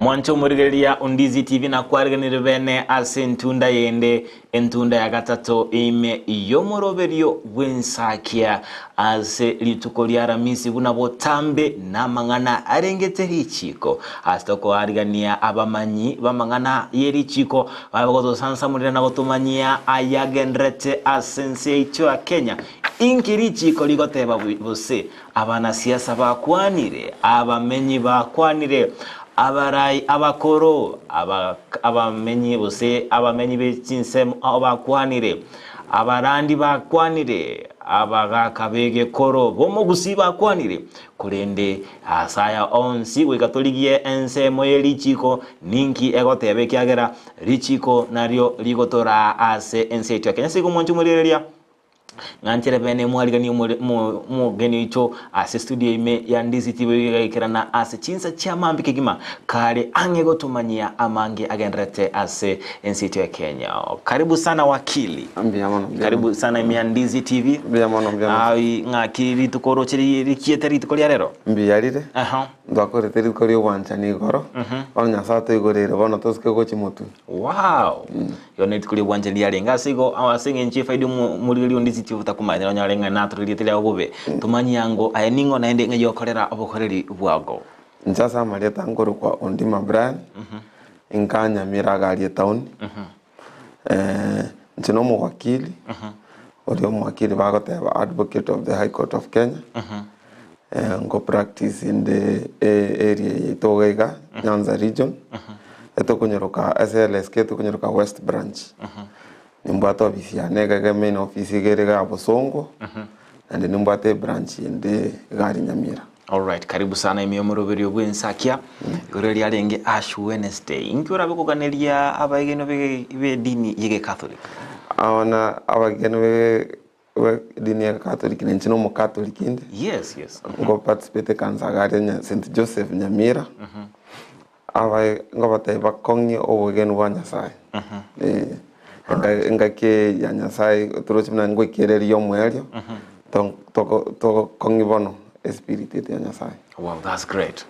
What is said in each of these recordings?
Mwanche omorigereria o Ndizi TV nakwariganire bene ase entunda yende, entunda ya gatato ime y'omoroberio bw'ensakia ase rituko ria Aramisi buna botambe namang'ana arengete richiko. Ase tokoarigania abamanyi b'amang'ana ye richiko babe bagotosansamorera na gotomanyia ayagenderete ase ense yaito ya Kenya. Inki richiko rigoteba gose Abanasiasa bakwanire, abamenyi bakwanire, abarai abakoro, abamenyi gose abamenyi be chinsemo ao bakwanire, abarandi bakwanire, abagaaka b'egekoro b'omogusii bakwanire. Korende ase aya onsi goika torigie ensemo ye richiiko ninki egoteba, ekiagera richiiko nario rigotoraa ase ense yaito ya Kenya. Ase igo mwanche omorigereria. Ng'anchere bene mwariganie omogeni oito ase studio ime ya Ndizi TV igaikerana ase chinsa chia mambia kegima kare ang'e gotomanyia amange agendererete ase ense yaito ya Kenya. Karibu sana wakili. Mbuya mono, mbuya Karibu mono. sana ime ya Ndizi TV. Mbuya mono, mbuya mono. Ai, ng'aki rituko oroche rikiete rituko ria rero? Mbuya rire. Aha. Ntwakorete rituko ri'obwanchani igoro, bono Nyasae atoigoreire bono tosuke gochia motwe. Wow! Igo nerituko ri'obwanchani riarenge ase igo ase eng'encho efaida omorigereria onde ase otakomanya onyore ng'a natore erieta riago bobe. Tomanyie ango aye ning'o naende ng'ai okorera obokoreri bwago. Inche ase amarieta nkorokwa Ondima Brian, inka Nyamira iga aria etown, inche na omowakili, oria omowakili bagoteba advocate of the high court of Kenya, nko practice inde area yaito iga iga Nyanza region, etokonyeroka SLSK etokonyeroka West Branch. Nimbwate ofisi yane iga iga emain office iga ere iga Bosongo, naende nimbwate ebranch ende iga aria Nyamira. Alright, karibu sana ime omoroberio bw'ensakia igoro riarenge Ash Wednesday. Inki orabe koganeria abaegenwa b'edini y'Egecatholic? Abana abaegenwa b'edini y'Egecatholic, na inche n'Omocatholic inde. Yes, yes. Nko participate ekansa iga aria nya St Joseph Nyamira, abae nkobatebia bakong'ie obwegenwa bwa Nyasaye. Engaki eye ya Nyasaye toroche buna ngoikereria omoerio, togokong'ia bono espirit eye ya Nyasaye. Wow, that's great.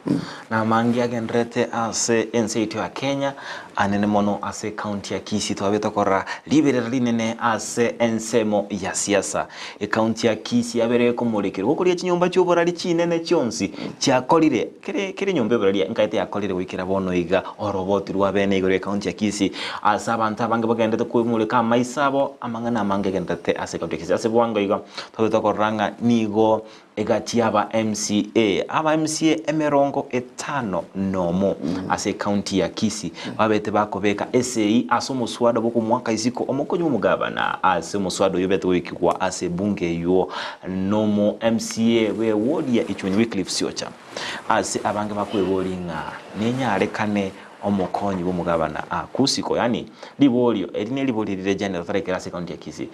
Na amange agendererete ase ense yaito ya Kenya, anene mono ase ecounty ya Kisii twabete korora riberera rinene ase ensemo ya siasa. Ecounty ya Kisii yabere ekomorekerwa gokoria chinyomba chi'oborari chinene chionsi chiakorire kere kere enyomba y'oborari nkaete yakorire goikera bono iga oroboti rwa bene igoro y'ecounty ya Kisii ase abanto abange bagenderete koimoreka amaiso abo amang'ana amange agendererete ase ecounty ya Kisii. Ase bwango iga twabete korora ng'a nigo Egati y'aba MCA, aba MCA emerongo etano nomo ase ecounty ya Kisii babete bakobeka esegi ase omoswada bw'okomoaka isiko omokonyi bw'omogabana ase omoswada oyio obete goikigwa ase ebunge eyio nomo MCA bwe ward ya Ichuni Wycliffe Siocha. Ase abange bakweboria ng'a nenyarekane omokonyi bw'omogabana akusiko yaani riborio eri neriborio rire general toraikera ase ecounty ya Kisii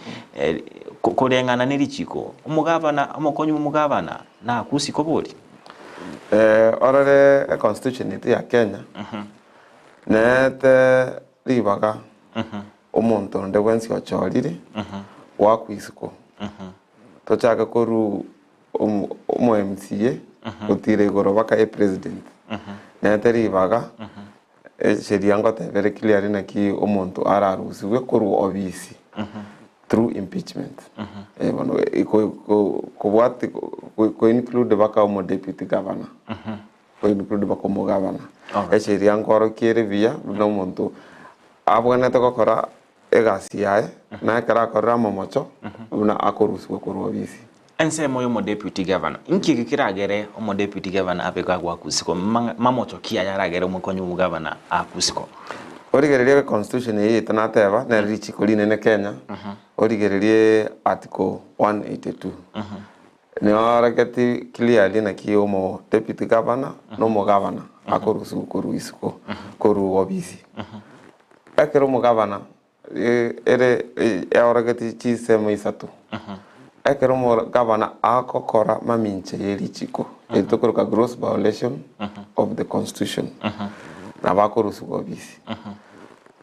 koreng'ana ne richiko omogabana omokonyi bw'omogabana nakusiko bori? Orore econstitution yaito ya Kenya neete ribaga omonto onde bwensi ochorire goakwa isiko tochake korwa omo MCA gotira igoro mpaka epresident nete ribaga esheria ngotebere clearly naki omonto ararusiwe korwa obisi through impeachment bono kobwati ko include mpaka omo deputy governor ko include mpaka omogavana esheria nkorokia ere buya buna omonto abwenerete gokora egasi yaye, na ekero akorire amamocho, buna akorusigwa korwa obisi. Ensemo y'omodeputy gavana. Inki eke keragere omodeputy gavana abe gagoakwa isiko? Mamocho ki aya aragere omokonyi bw'omogavana aakwe isiko? Origererie econstitution eye yaito nateba, nere richiko rinene Kenya, origererie article 182. Niorogeti clearly naki omo deputy governor na omogavana akorusigwa korwa isiko, korwa obisi. Ekero omogavana ere eorogeti chinsemo isato, ekero omogavana agokora mamincha ye richiko eri tokoroka gross violation of the constitution, nabo akorusigwa obisi.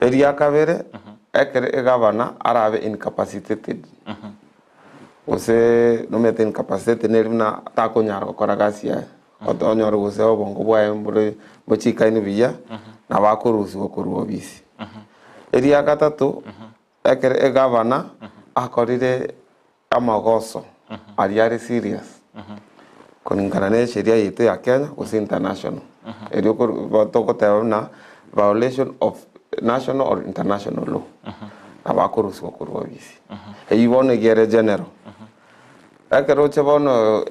Eria kabere, ekero egavana arabe incapacitated, gose nomanyete incapacitated neri buna takonyara gokora gasi yaye, onyore gose obongo bwaye mbore mbochikaini buya. Nabo akorusigwa korwa obisi. Eria gatato, ekero egavana akorire amagoso aria are serious, kulingana na esheria yaito ya Kenya gose international, erio okoru togoteba buna violation of national or international law, nabo akorusigwa korwa obisi. Eywo bono iga ere general. Ekero oche bono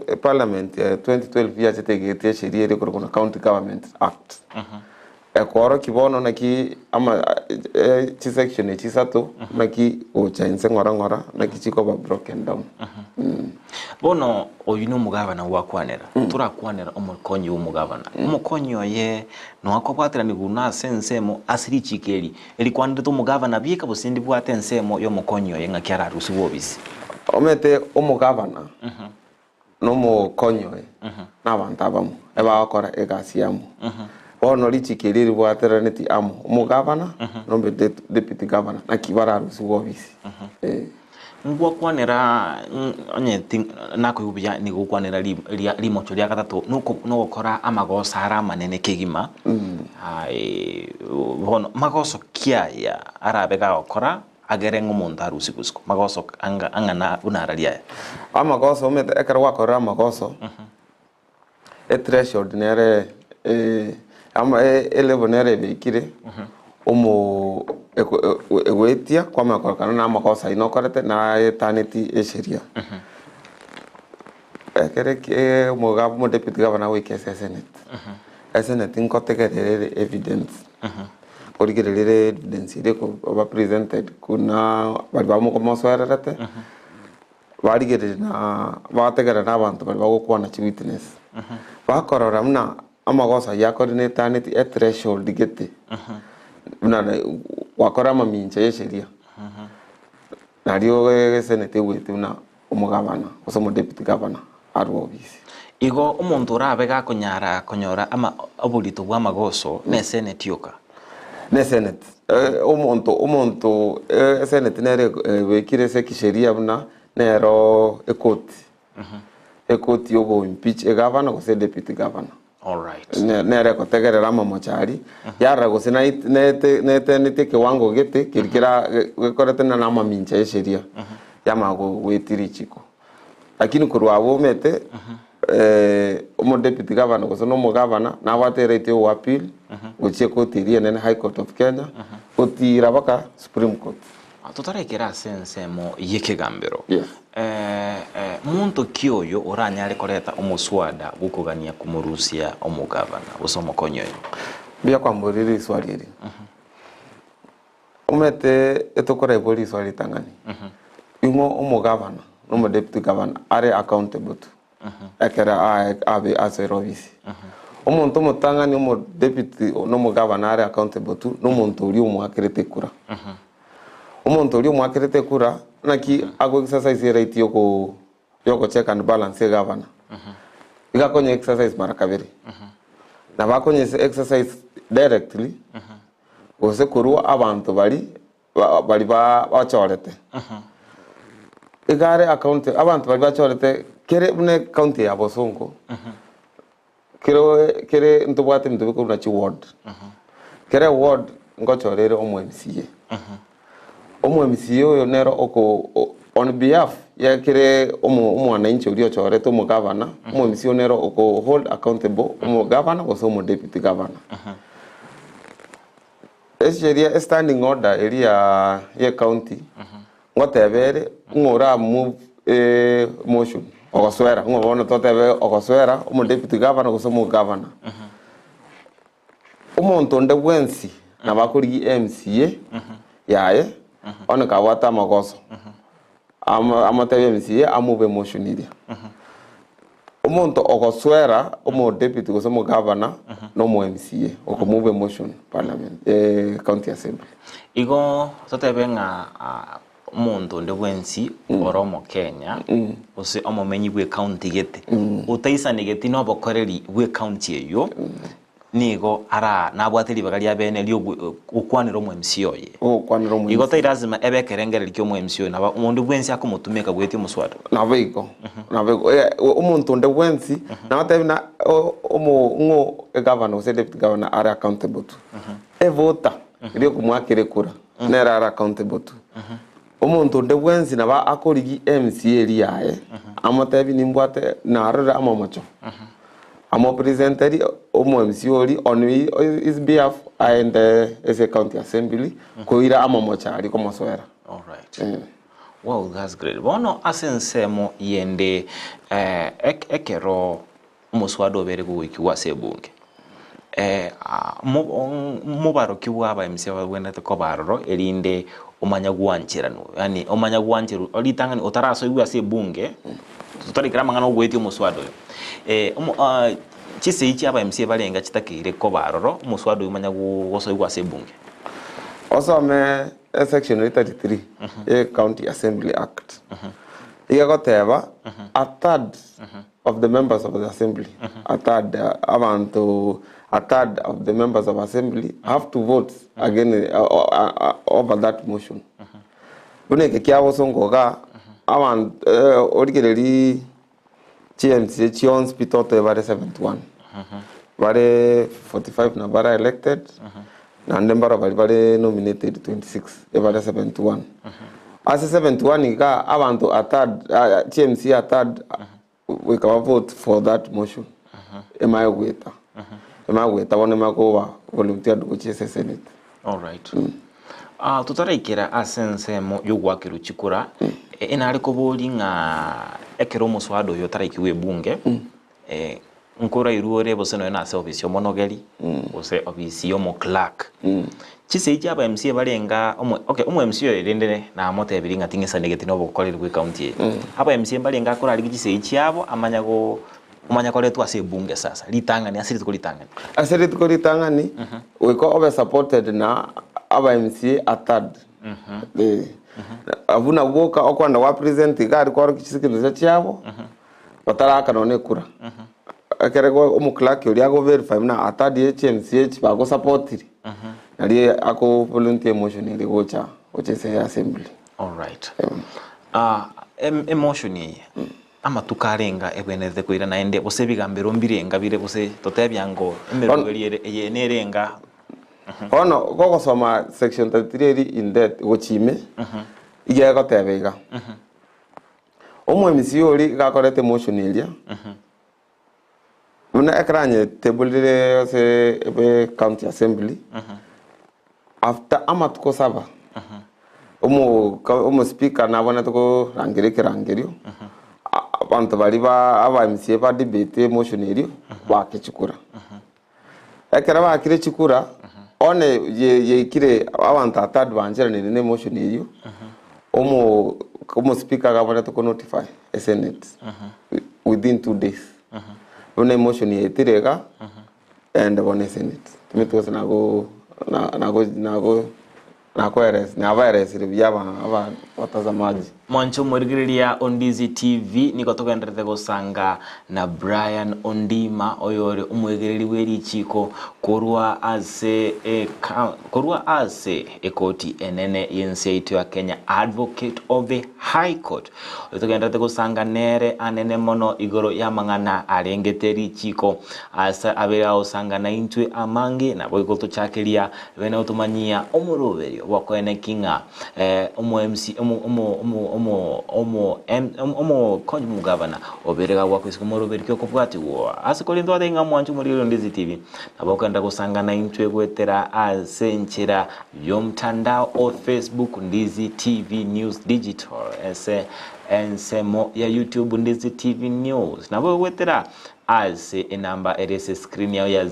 eparliament ya 2012 yachete egetia esheria eria ekorokwa buna County Government Act, ekoorokia bono naki ama chisection echi isato naki gocha inse ng'ora ng'ora naki chikoba broken down. Bono oyio na omogabana gwakwanera, torakwanera omokonyi bw'omogabana. Omokonyi oye noakobwateranigwa buna ase ensemo ase richiiko eri Erikwanerete omogavana bieka gose ndibwate ensemo y'omokonyi oye ng'aki ararusigwe obisi. Omanyete omogavana na omokonyi oye nabanto abamo, ebagokora egasi amo. Bono richiko eri eribwateraneti amo, omogavana na deputy governor naki bararusigwe obisi. Eh. Ngwakwanera onye nakoigwa buya nigo gokwanera rimocho ria gatato nogokora amagoso are amanene kegima. Bono magoso ki aya arabe gagokora agere ng'a omonto arusie bosiko? Magoso ang'ana buna arari aya? Amagoso omanyete ekero gwakorire amagoso, Ethreshold nere ama elevel nere ebekire omo egoetia kwamanya korokana na amakosa aywo nokorete naetaneti esheria. Ekere ki omoga omodeputy governor agoika ase esenate, esenate nkotegerera ere evidence, korigereria ere evidence eria ekoba presented buna baria bamokomosoererete. Barigereria na bategerera na abanto baria bagokwana chiwitness, bakorora buna amagoso ayio akorire netaneti ethreshold gete, buna gwakora amamincha ya esheria, nario esenate egwete buna omogabana gose omodeputy governor arwe obisi. Igo omonto orabe gakonyara konyora ama oborito bw'amagoso neseneti yoka. Neseneti, omonto omonto eseneti nere ebekire ase ekisheria buna nero ekoti, ekoti ya ogo impeach egavana gose edeputy governor. Alright. Nere ekotegerera amamocho aria, yarora gose naete neteneti ekewango gete keria kera gekorete na amamincha ya esheria, yamanya goetia richiko. Lakini korwa abwo omanyete omodeputy governor gose na omogavana nabwate eright ya ogo appeal gochia ekoti eria enene high court of Kenya gotira mpaka supreme court. Totarekera ase ensemo y'ekegambero, Yes. monto ki oyo oranyare koreta omoswada bw'okogania komorusia omogavana gose omokonyi oyo? Mbuya kwamboria riswali eri. Omanyete etokoraigwa riswali ritang'ani, ing'o omogavana na omodeputy governor are accountable to ekero abe ase erobisi? Omonto omotang'ani omodeputy na omogavana are accountable to nomonto oria omoakerete ekura. Omonto oria omoakerete ekura naki ago exercise eright yoko yogocheck and balance egavana, iga akonye exercise mara kabere. Nabo akonye exercise directly. Gose korwa abanto baria baria bachorete. Iga are account abanto baria bachorete kere buna ecounty ya Bosongo, kere kere ntobwate ebinto bikorwa buna chiward. Kera eward ngochora ere omo MCA. Omo MCA oyo nere oko on behalf ya kere omo omwananchi oria ochorete omogavana, omo MCA oyo nere oko hold accountable omogavana gose omo deputy governor. Esheria estanding order eria ya ecounty, ngoteba ere ng'a ora move motion ogoswera, ng'a bono totebe ogoswera omo deputy governor gose omogavana. Omonto onde bwensi nabo akorigia MCA yaye, onye kabwate amagoso, amotebie MCA amove emotion eria. Omonto ogoswera omo deputy gose omogavana na omo MCA okomove emotion parliament county assembly. Igo totebe ng'a omonto onde bwensi ore omokenya gose omomenyi bw'ecounty gete, otaisanegeti nobokoreri bw'ecounty eyio. Nigo ara nabwate ribaga ria bene ri'ogokwanera omo-MC oye. Ogokwanera omo-MC. Igo tai lazima ebe ekerengererio ki'omo-MC oyo nabo omonde bwensi akomotumeka goetia omoswada. Nabo igo, nabo igo. Eh, omonto onde bwensi, nagotebi na o- omo ng'o egavana gose deputy governor are accountable to. Evoter eria okomoakera ekura, nere are accountable to. Omonto onde bwensi nabo akorigia MC eria yaye, amotebi nimbwate narorire amamocho. Amopresenteri omo MC oria on his behalf aende ase county assembly koira amamocho aria komosoera. Alright. Eh. Wow, that's great. Bono ase ensemo yende eh, ek- ekero omoswada obere gogoikigwa ase ebunge eh, ah, mo- ong- mobaroki bwa aba MC babwenerete koba aroro erinde omanya gwancheranwa yaani omanya gwancherwa ritang'ani otarasoigwe ase ebunge totarikera amang'ana ogoetia omoswada oyo eh, omo ah, chisegi chia aba MC barenge chitakeire koba aroro omoswada oyo omanya gosoigwa ase ebunge. Osome esection eri 33 ye County Assembly Act. Iga egoteba a third of the members of the assembly, a third abanto a third of the members of assembly have to vote again over that motion. Buna eke kia bosongo igaa, abanto origereria chi MCA chionsi pi totoe bare 71, bare 45 nabo bare elected, naende mbaro baria bare nominated 26, ebare 71. Ase 71 igaa, abanto a third, chi MCA a third goika ba vote for that motion, emanye goeta, emanye goeta bono emanye koba volunteered gochia ase esenate. Alright. Ah, totaraikera ase ensemo y'ogoakerwa chikura, enare koboria ng'a ekero omoswada oyo otaraikigwa ebunge, nkorairwe ore gose nonya nase ofisi y'omonogeri, gose ofisi y'omoclerk. Chisegi chia aba MCA barenga omo okay omo MCA oyo rende namotebirie ng'a ting'isanegeti na obokoreri bwa ecounty eye. Aba MCA mbarenge akorarigia chisegi chiabo amanya go omanya koretwa ase ebunge sasa ritang'ani ase rituko ritang'ani. Ase rituko ritang'ani, goika obe supported na aba MCA a third. Eh. Abwo nabwo boka okoenda gwa present iga aria kworokia chisignature chiabo, batarakana nonya ekura. Ekere go omoclerk oria ago verify buna a third ye chi MCA echi bagosapotiri, nario ako volunteer emotion eria gocha gocha ase assembly. Alright. Ah, em- emotion eye amatuko arenga ebwenerete koira naende gose ebigambero mbirenga bire gose totebia ngo emeroberi ere eye nerenga. Bono gogosoma section 33 eri in depth gochia ime, iga egoteba iga, omo MCA oria iga akorete emotion eria, buna ekero anyeteborire ase ebe county assembly, after amatuko saba, omo omo speaker nabwenerete korangeria ekerangerio, abanto baria ba aba MCA ba debate emotion eria, baake chikura. Ekero baakire chikura, one ye yaikire abanto atad bancheranire na emotion eyio, omo omo speaker agabwenerete ko notify esenate within 2 days. Buna emotion yaetire iga, ende bono esenate. Timanyeti gose nago na nago nago nakoeresa nabaeresire buya aba aba watazamaji. Mwanche omorigereria o Ndizi TV nigo togendererete gosanga na Brian Ondima oyore omoegereri bwe richiko korwa ase eka korwa ase ekoti enene y'ense yaito ya Kenya Advocate of the High Court. Oyo togendererete gosanga nere anene mono igoro y'amang'ana arengete richiko ase abere agosanga naintwe amange naboigo tochakeria bene gotomanyia omoroberio bw'okoeneki ng'a omo MC omo omo omo omo omo M omokonyi bw'omogavana obere gagwakwa isiko omoroberio ki okobwatigwa. Ase korende twateba ng'a mwanche omorigereria o Ndizi TV, nabo okogenda gosangana intwe goetera ase enchera y'omtandao o Facebook Ndizi TV News Digital, ase ensemo ya YouTube Ndizi TV News. Nabo goetera ase enamba ere ase screen yao ya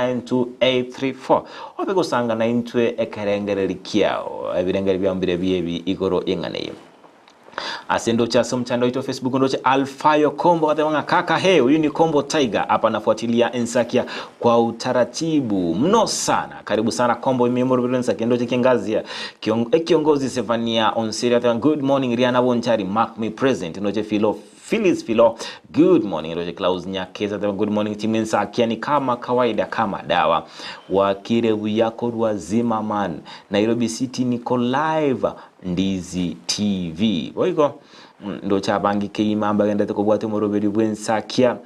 0792192834 obe gosanga naintwe ekerengereri kiao ebirengererio biao mbire biebi igoro y'eng'ana eye. Ase ndoche ase omchando oito Facebook ndoche Alfayo Kombo gateba ng'a kaka he huyu ni Kombo Tiger hapa nafuatilia Ensakia kwa utaratibu mno sana karibu sana Kombo imemorobero Ensakia ndoche kiangazia Kion, ekiongozi Sefania Onsiri ateba good morning Riana Bonchari mark me present ndoche Philo. Phyllis Philo, good morning. Roger Klaus Nyakeza ateba good morning team Ensakia ni kama kawaida kama dawa. Wakire buya korwa Zimmerman, Nairobi City niko live Ndizi TV. Boigo ndoche abange keima mbagendete kobwatia omoroberio bw'Ensakia.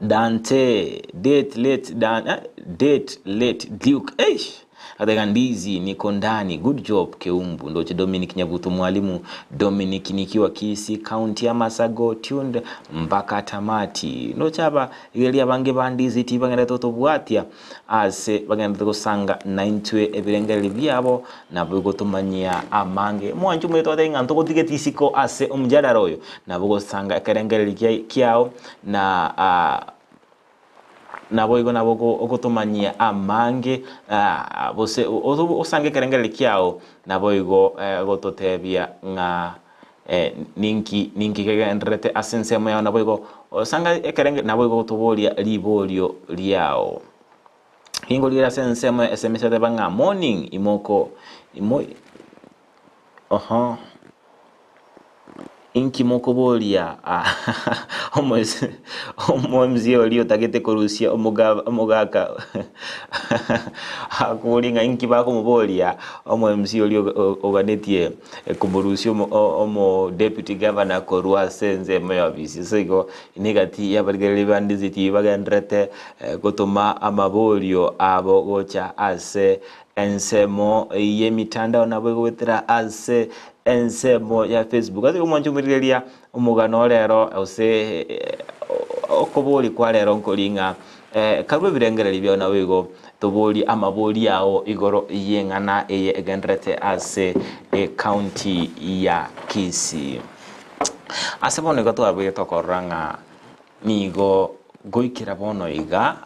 Dante, date late Dan, eh, date late Duke, eish atega ndizi niko ndani, good job Keumbu. Ndoche Dominic Nyabuto mwalimu Dominic nikiwa Kisii county ya Masago tuned mpaka tamati. Ndoche aba igeria abange ba ndizi ti bagendete gotobwatia ase bagendete gosanga naintwe ebirengererio biabo nabo gotomanyia amange. Mwanche omorete twateba ng'a ntogotigeti isiko ase omojadara oyo nabo gosanga ekerengererio kia kiao na naboigo nabo ogotomanyia amange gose osange ekerengererio kiao naboigo gototebia ng'a ninki ninki kegendererete ase ensemo yao naboigo osanga ekerenge naboigo gotoboria riborio riao. Ningorigereria ase ensemo ya SMS ateba ng'a morning imoko imo oho. Inki mokoboria omomca oria otagete korusia omogaka akoboria ng'a inki bakomoboria omomca oria oganetie komorusia omo deputy governor korwa ase ensemo ya ofisi. Ase igo negati y'abarigereria ba Ndizi TV bagendererete gotoma amaborio abo gocha ase Ensemo y'emitandao nabo egoetera ase ensemo ya Facebook. Ase omwancho omorigereria omogano o rero gose okoboria kwa rero nkori ng'a karue ebirengererio biao nabo igo toborie amaborio ao igoro y'eng'ana eye egendererete ase ecounty ya Kisii. Ase bono iga twabeire tokorora ng'a nigo goikera bono iga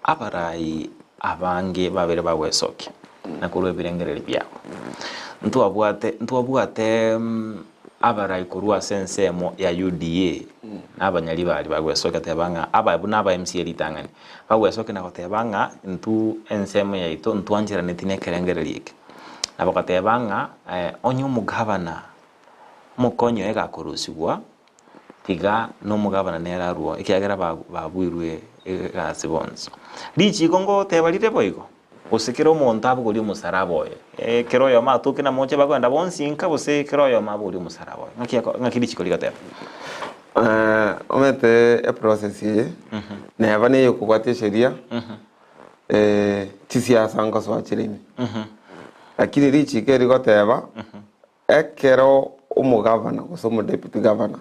Abarai abange babere bagwesokia na korua ebirengererio biabo. Ntwabwate ntwabwate abarai korwa ase ensemo ya UDA na abanyaribari bagwesokia teba ng'a aba buna aba MCA ritang'ani, bagwesokia na goteba ng'a intwe ensemo yaito ntwancheraneti na ekerengererio eke. Na bagateba ng'a onye omogavana omokonyi oye gakorusigwa. Tiga nomogabana nere arue, ekiagera babuirwe egasi bonsi. Richiiko ngoteba rire boigo, gose kera omonto abogorie omosaraba oye. Kera oyomo atoke na moche bakoenda bonsi inka, gose kera oyomo abogorie omosaraba oye. Ng'aki ako ng'aki richiiko rigoteba? Omanyete eprocess eye, neba neye okobwatia esheria, chisiasa ngosoa chire ime. Lakini richiiko eri rigoteba, Ekero omogavana gose omodeputy governor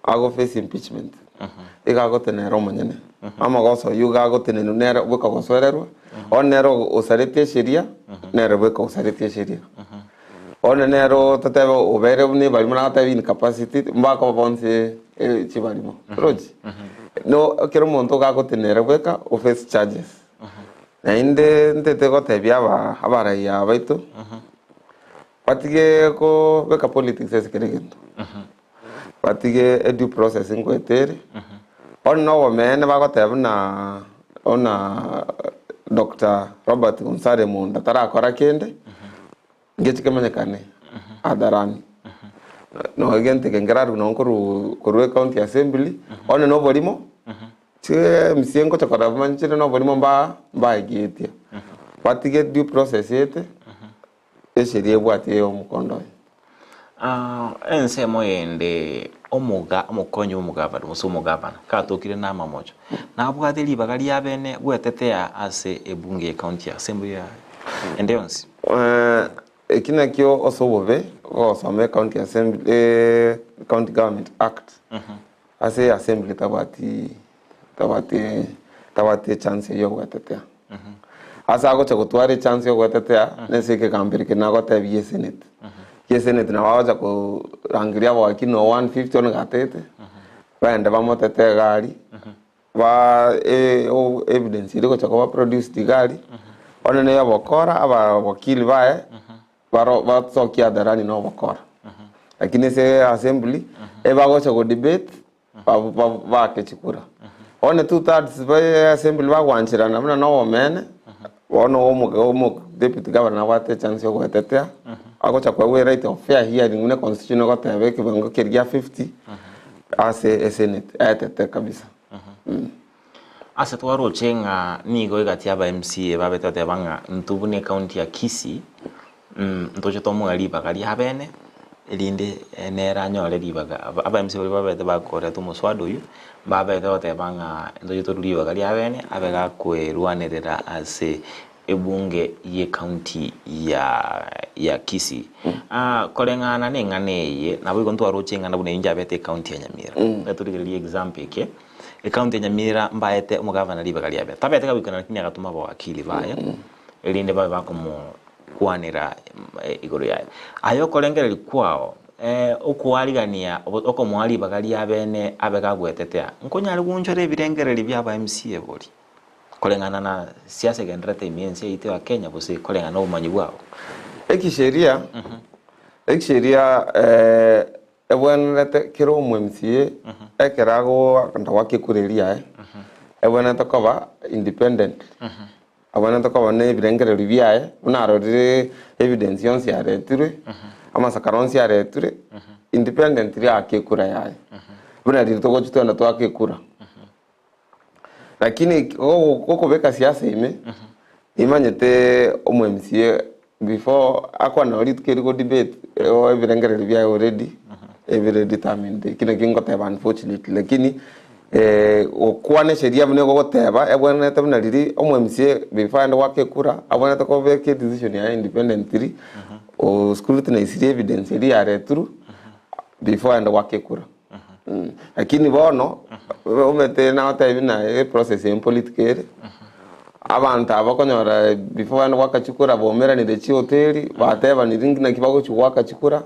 ago face impeachment, iga agotenenera omonyene. Amagoso ayio iga agotenenwa nere bweka ogosoererwa, one nere osaretie esheria, nere bweka osaretie esheria. One nere totebe obeire buna ebarimo nagoteba incapacity, mbakoba bonsi chibarimo, oroche? No ekero omonto iga agotenenera bweka o face charges. Naende ntete gotebia aba abaraia baito, Batige kobeka politics ase kera egento, batige e due process nkoeta ere, bono na obomeene bagoteba buna buna Doctor Robert Onsare Munda tarakora kende, ngechi kemanyekane hadharani. Nonya egento eke nkerarwe nonye korwa korwa ecounty assembly, bono na oborimo, chie MCA ngocha korora bamanyechire na oborimo mba mbaegetie. Batige due process ete. Eseri ebwate ey'omokondo oye. Ensemo yende omoga omokonyi bw'omogavana gose omogavana katokire namamocho nabwate ribaga ria bene gwetetea ase ebunge ye county ya assembly ya ende yonsi. Eki nakio ase obobe gosoma ecounty assembly county government act ase assembly tabwati tabwati tabwati echance eywo yogwetetea. Ase agocha gotwara echance yogwetetea nese ekegambero eke nagotebia gie senate. Gie senate nabo agocha korangeria abawakili noo 150 onye gatete, baende bamotetee egari, ba evidence eria egocha koba produced iga aria, onye na eyobokora abawakili baye baro basokie hadharani na obokora. Lakini ase assembly, ebagocha go debate. Baake chikura. Bono two thirds ba assembly bagwancherana buna na obomene, bono omo deputy governor nabwate echance ya ogoetetea, agocha koegwa eright of fair hearing buna econstitution egoteba ekebango keria gia 50, Ase esenate aetete kabisa. Ase twaroche ng'a nigo egati aba MCA babete bateba ng'a intwe buna ecounty ya Kisii, ntoche tomoe ribaga ria bene, erinde nere anyore ribaga. Aba MCA baria babete bakoreta omoswada oywo, mbabete goteba ng'a ntoche torue ribaga ria bene, abe gakoerwanerera ase ebunge y'ecounty ya ya Kisii. Koreng'ana neng'ana eye, naboigo ntwaroche eng'ana buna eyio yabete ecounty ya Nyamira. Ekero torigereria example eke, ecounty ya Nyamira mbaete omogavana ribaga riabe, tabete gagoikana lakini agatoma abawakili baye, erinde babe bakomokwanera igoro yaye. Aye okorengereria kwao, okoarigania okomoa ribaga riabene abe gagwetetea, nkonyare goonchora ebirengererio bia aba MCA boria? Koreng'ana na siasa egendererete ime y'ense yaito ya Kenya gose koreng'ana nobomanyi bwao? Ekisheria, ekisheria ebwenerete kera omo MCA ekero agoenda goaka ekura eria yaye, ebwenerete koba independent, abwenerete koba na ebirengererio biaye, buna arorire evidence yonsi yaretirwe, amasakara onsi aretirwe, independently aake ekura yaye. Buna riria togochia twende toake ekura. Lakini gokobeka siasa ime, nimanyete omo MCA before akwane rituko eri go debate ebirengererio biaye already ebire determined ekio nakio ngoteba unfortunately lakini gokwana esheria buna egogoteba ebwenerete buna riria omo MCA before aende goaka ekura abwenerete kobeka edecision yaye independently o scrutinize evidence eria yaretirwe before aende goaka ekura. Lakini bono, omanyete nagotebi buna eprocess eye political ere, abanto aba okonyora before baende goaka chikura baumeranire chihoteli, batebaniri ng'a naki bagochi goaka chikura,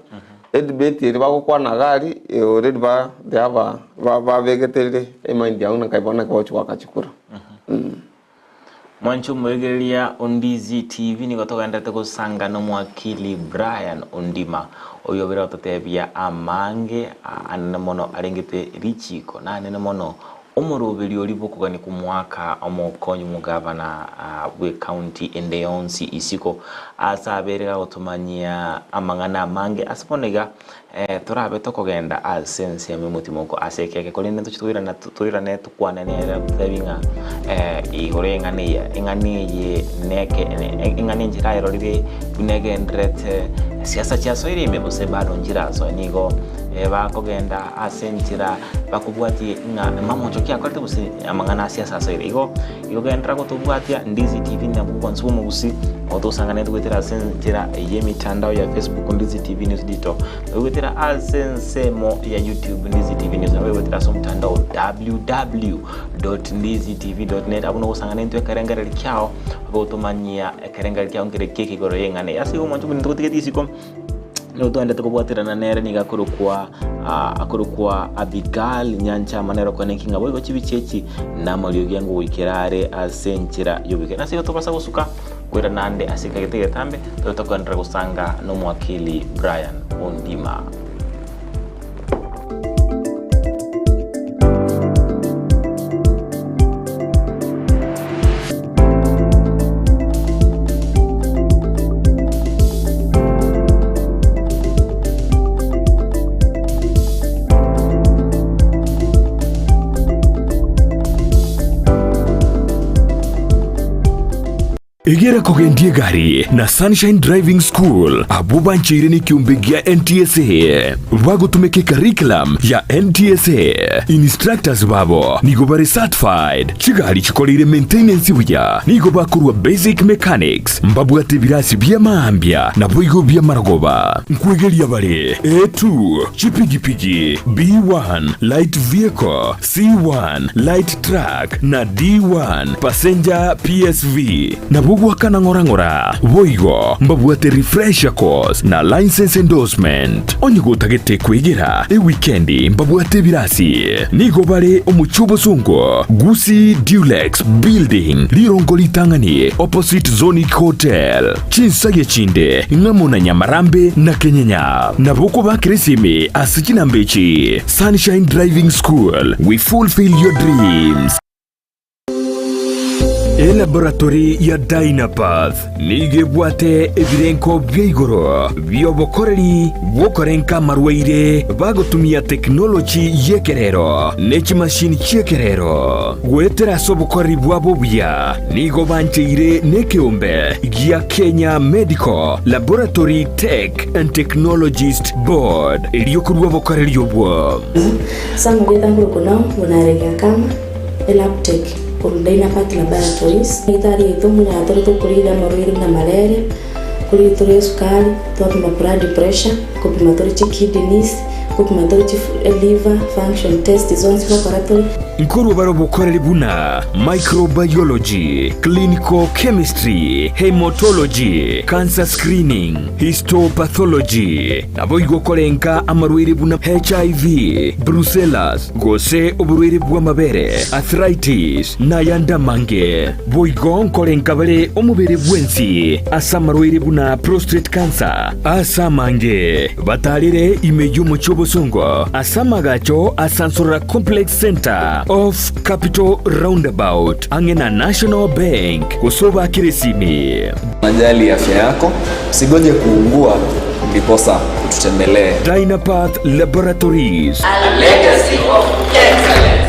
edebate eria bagokwana iga aria, already ba they have a ba babegeterire emind yabo ng'a bono naki bagochi goaka chikura. Mwanche omoegereria o Ndizi TV nigo togenderete gosanga nomwakili Brian Ondima oyio obere gototebia amange anene mono arengete richiko na anene mono omoroberi oria bwokogania komoaka omokonyi omogavana bwe county ende yonsi isiko ase abere gagotomanyia amang'ana amange ase bono iga Torabe tokogenda ase ensemo y'omotimoko ase ekeke, korende ntoche toirane toirane tokwane nere totebi ng'a igoro y'eng'ana eye, eng'ana eye neke eng'ana enchera ayerorire buna egendererete, siasa chiasoire ime gose bado nchirasoe, nigo bakogenda ase enchera bakobwatia ng'a mamocho ki akorete gose amang'ana a siasa asoire. Igo Igo genderera gotobwatia Ndizi TV nabwo obwansu bw'omogusi otosanganete goetera ase enchera y'emitandao ya Facebook Ndizi TV News Digital nabo goetera ase ensemo ya YouTube Ndizi TV News nabo goetera ase omotandao www.ndizitv.net abwo nogosangana intwe ekerengereri kiao ogotomanyia ekerengereri kiao nkere ki ekigoro y'eng'ana eye. Ase igo omwancho omonto togotiga isiko Nigo twaendete kobwaterana nere nigo akorokwa akorokwa Abigail Nyanchama nere okoeneki ng'a boigo chibicha echi namariogi ango goikera are ase enchera y'oboikeranu. Ase igo tobasa gosuka koirana naende ase ekagete egetambe tobe tokoenderera gosanga nomowakili Brian Ondima. Egera kogendia egari na Sunshine Driving School abwo bancheire nekiombe gia NTSA bagotumeka ecurriculum ya NTSA. Instructors babo nigo bare certified, chigari chikoreire maintenance buya, nigo bakorwa basic mechanics, mbabwate ebirasi bia maambia naboigo bi'amarogoba. Nkwegeria bare A2, chipigipigi, B1, light vehicle, C1, light truck, na D1, passenger PSV. Nabwo goakana ng'ora ng'ora. Boigo mbabwate refresher course na licence endorsement. Onye gotagete kwegera ewikendi mbabwate ebirasi. Nigo bare omochie obosongo, Gusii Dulux Building, rirongo ritang'ani opposite Zonic Hotel. Chinsagia chinde ng'amo na Nyamarambe na Kenyenya. Nabo okobakera esimi ase chinamba echi, Sunshine Driving School, we fulfill your dreams. Elaboratory ya Dynapath nigo ebwate ebirenko bia igoro bi'obokoreri bw'okorenka amarwaire bagotumia tekinoloji y'ekerero ne chimashini chi'ekerero. Goetera ase obokoreri bwabo obuya nigo bancheire nekeombe gia Kenya Medical Laboratory Tech and Technologist Board erio korua obokoreri obwo. Ase amarieta nkorokwa Naomi buna Akama, Elabtech, korwa Dynapath Laboratories. Daktari oito buna tore tokorigereria amarwaire buna malaria, korigereria tore esukari, twapima blood pressure, kopima tore chikidneys, kopima tore chi liver function test zonsi gokora tore. Nkorwa bare obokoreri buna microbiology, clinical chemistry, haematology, cancer screening, histopathology, Naboigo korenka amarwaire buna HIV, brucellas, gose oborwaire bw'amabere, arthritis, na ayande amange. Boigo nkorenka bare omobere bwensi ase amarwaire buna prostate cancer ase amange. Batarire ime y'omochie obosongo ase amagacho a Sansorora Complex Centre off Capital Roundabout ang'e na National Bank gose obakere esimi. Unajali afya yako, usigoje kuugua ndiposa ututembelee. Dynapath Laboratories. A legacy of excellence.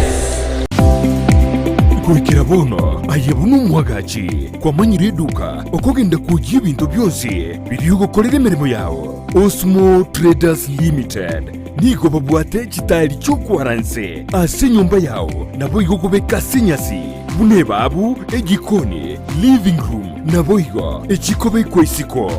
Goikera bono aye buna omwagachi kwamanyire eduka okogenda kwoyia ebinto bionsi biria ogokorera emeremo yao. Osmo Traders Limited nigo babwate chitaeri chi'okwara nse ase enyomba yao naboigo kobeka ase enyasi buna ebabu, ejikoni, living room naboigo echikobekwa isiko.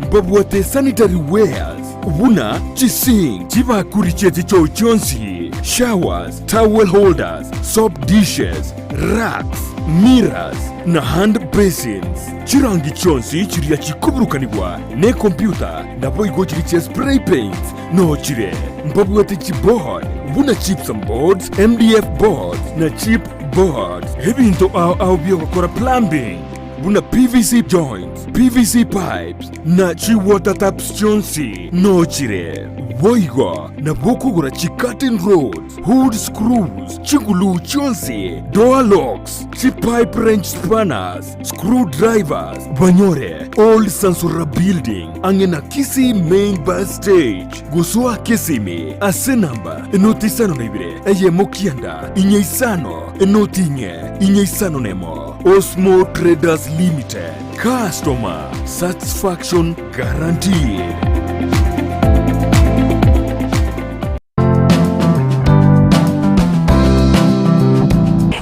Mbabwate sanitary wares buna chisink, chibakuri chie chichoo chionsi, showers, towel holders, soap dishes, racks, mirrors na hand basins. Chirangi chionsi chiria chikoburukanigwa nekompyuta naboigo chiria chia spray paints noo chire. Mbabwate chiboard buna gypsum boards, MDF boards na chip boards. Ebinto ao ao biogokora plumbing buna PVC joints, PVC pipes na chi water taps chionsi noo chire. Boigo nabo okogora chi curtain rods, hood screws, chiguluu chionsi, door locks, chi pipe wrench spanners, screw drivers, banyore Old Sansora Building ang'e na Kisii Main Bus Stage. Gosoa Kisimi ase namba enoti isano na ibere eyemo kianda inye isano enoti inye inye isano nemo. Osmo Traders Limited, customer satisfaction guaranteed.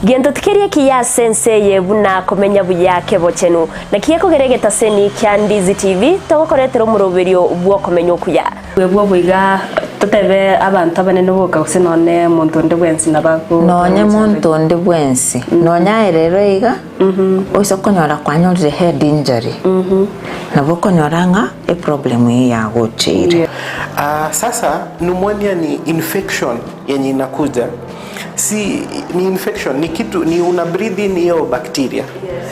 Gento tikeri ekiya ase ense eye buna komenya buya kebochenu. Naki gekogera egetaseni kia Ndizi TV togokoretera omoroberio bw'okomenya okuya. Bwebwo iga totebe abanto abanene boka gose nonye monto onde bwensi nabo ago Nonye monto onde bwensi, nonye aye rero iga, oise konyora kwanyorire head injury, nabo okonyora ng'a eproblem eyio yagocheire. Ah, sasa pneumonia ni infection yenye inakuja si ni infection ni kitu ni una breathe in hiyo bacteria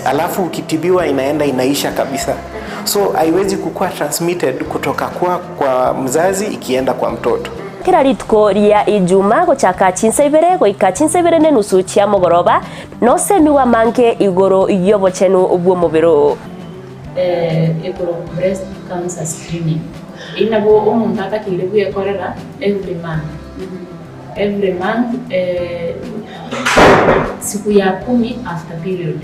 alafu ukitibiwa inaenda inaisha kabisa so haiwezi kukuwa transmitted kutoka kwa, kwa mzazi ikienda kwa mtoto Kera rituko ria Ijuma gochaka chinsa ibere goika chinsa ibere nenusu chia mogoroba nosemiwa amange igoro y'obochenu bw'omobere oo. Ekero breast cancer screening, eyio nabo omonto atakeire bwekorera every month, every month siku ya kumi after period.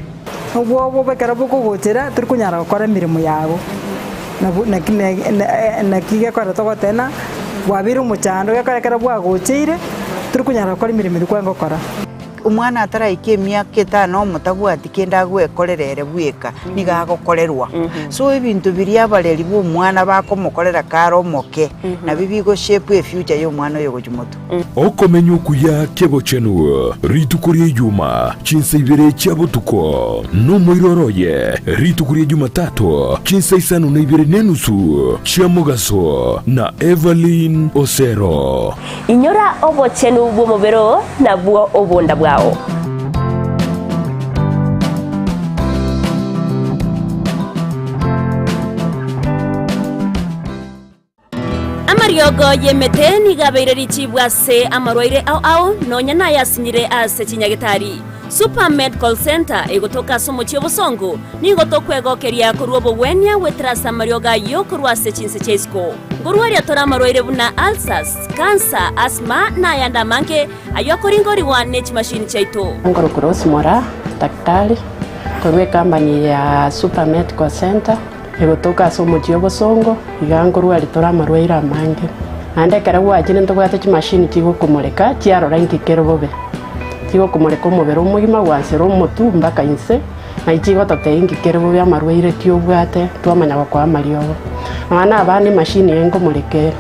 Obwoba ekero bokogochera tori konyara gokora emeremo yago, nabo naki naki gekogera togoteba ng'a bwabeire omochando gekogera ekero bwagocheire tori konyara gokora emeremo eria kwarenge gokora. Omwana ataraika emiaka etano omotabwati kende agwekorera ere bweka, nigo agokorerwa. So ebinto biria abareri ba omwana bakomokorera kare omoke, nabio bigo shape efuture ya omwana oyo gochia motwe. Okomenya okuya kebochenu rituko ria Ijuma chinsa ibere chia botuko, nomoiroro oye rituko ria Jumatatu chinsa isano na ibere nenusu chia mogaso na Evelyn Osero. Inyora obochenu bw'omobere oo, nabwo obonda bwao. Amariogo y'emete nigo abeire richibu ase amarwaire ao ao, nonya nayasinyire ase chinyagetari. Super Medical Centre egotoka ase omochie obosongo, nigo tokwegokeria korwa obogwenia goetera ase amariogo ayio korwa ase chinse chia isiko. Nkorwaria tore amarwaire buna ulcers, cancer, asthma na ayande amange ayio akoringorigwa ne chimashini chiaito. Nkorokwa Rose Moraa, daktari korwa ecompany ya Super Medical Centre egotoka ase omochie obosongo, iga nkorwaria tore amarwaire amange. Naende ekero gwachire ntobwate chimashini chigokomoreka chiarora inki kere bobe. Chigokomoreka omobere omogima gwansera omotwe mpaka inse, naki chigototebia inki kere bobe amarwaire ki obwate twamanya gokoa amariogo. Nonya na abana emashini eye nkomoreka ere,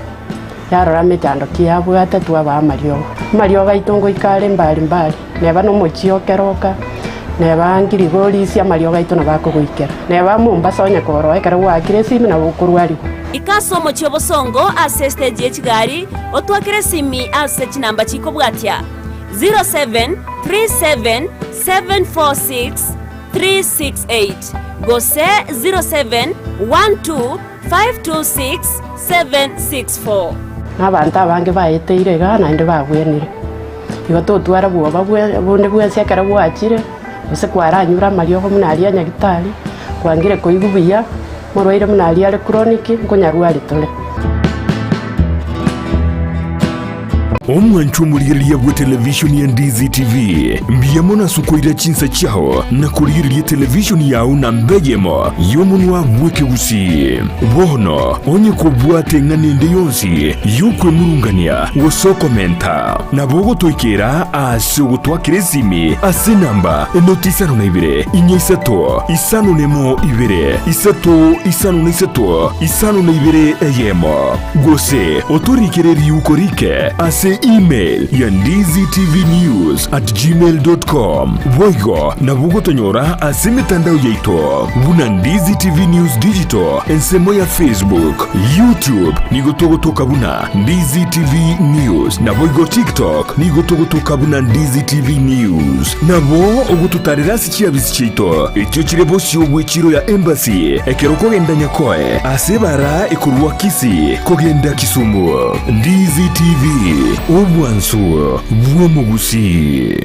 yarora emechando ki yabwate twabaa amariogo. Amariogo aito ngoika are mbari mbari, neba na omochie o Keroka, neba Ngirigorisia amariogo aito nabo akogoikera. Neba Mombasa onye koroa ekero gwaakire esimi nabo okorwarigwa. Ika ase omochie obosongo ase estage ye chigari, otwakere esimi ase chinamba chikobwatia, 0737746368 gose 0712526764. Na abanto abange baeteire igaa naende babwenire. Igo totwara bwoba bonde bwensi ekero gwachire, gose kwaranyure amariogo buna aria a nyagitari, kwangire koigwa buya, omorwaire buna aria are chronic, nkonyarwari tore. Omwancho omorigereria bw'etelevishoni ya Ndizi TV, mbuya mono ase okoira chinsa chiao na korigereria etelevishoni yao namba eyemo y'omonwa bw'ekegusii. Bono onye kobwate eng'ana ende yonsi y'okwemurungania gose okomenta, nabo ogotoikera ase ogotwakera esimi ase enamba enoti isano na ibere, inya isato, isano nemo ibere, isato isano na isato, isano na ibere eyemo. Gose otorikere riuko rike ase email ya ndizitvnews at gmail dot com. Boigo nabo ogotonyora ase emetandao yaito buna Ndizi TV News Digital ensemo ya Facebook, YouTube nigo togotoka buna Ndizi TV News naboigo TikTok nigo togotoka buna Ndizi TV News. Nabo ogototarera ase chiabisi chiaito echio chire bosio bw'echiro ya Embassy ekero okogenda Nyakoe ase ebara ekorwa Kisii kogenda Kisumu. Ndizi TV, obwansu bw'omogusii.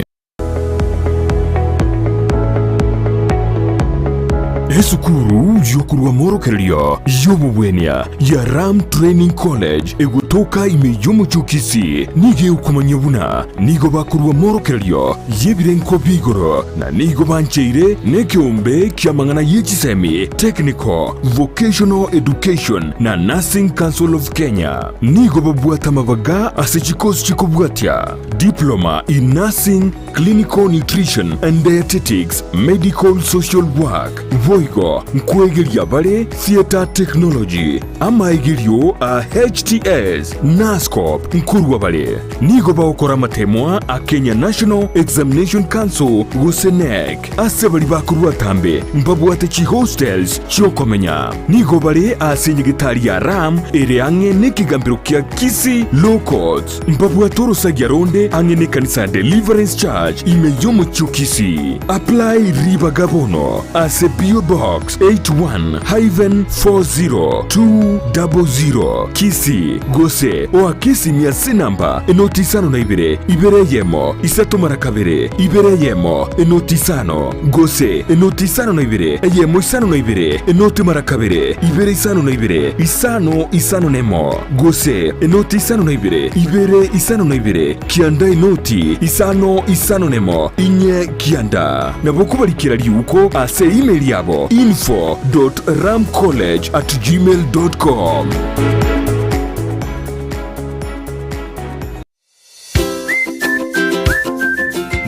Esukuru y'okorwa amorokererio y'obobwenia ya Ram Training College egotoka ime y'omochie o Kisii nigo egokomanyia buna nigo bakorwa amorokererio y'ebirengo bia igoro na nigo bancheire nekeombe ki'amang'ana ye chisemi, Technical, Vocational Education na Nursing Council of Kenya. Nigo babwate amabaga ase chikosi chikobwatia, Diploma in Nursing, Clinical Nutrition and Dietetics, Medical Social Work. Boigo nkwegeria bare Theatre Technology, amaegerio a HTS, Nursecorp nkorwa bare. Nigo bagokora amatemwa a Kenya National Examination Council gose KNEC. Ase baria bakorwa atambe mbabwate chihostels chi'okomenya. Nigo bare ase enyegetari ya Ram ere ang'e nekegambero kia Kisii Law Courts. Mbabwate orosagia ronde ang'e nekanisa ya Deliverance Church ime y'omochie o Kisii. Apply ribaga bono ase PO Box 81-40200 Kisii gose oake esimi ase enamba enoti isano na ibere, ibere eyemo, isato mara kabere, ibere eyemo, enoti isano, gose enoti isano na ibere, eyemo isano na ibere, enoti mara kabere, ibere isano na ibere, isano isano nemo, gose enoti isano na ibere, ibere isano na ibere, kianda enoti isano isano nemo, inye kianda. Nabo okobarikera riuko ase email yabo info dot ramcollege at gmail dot com.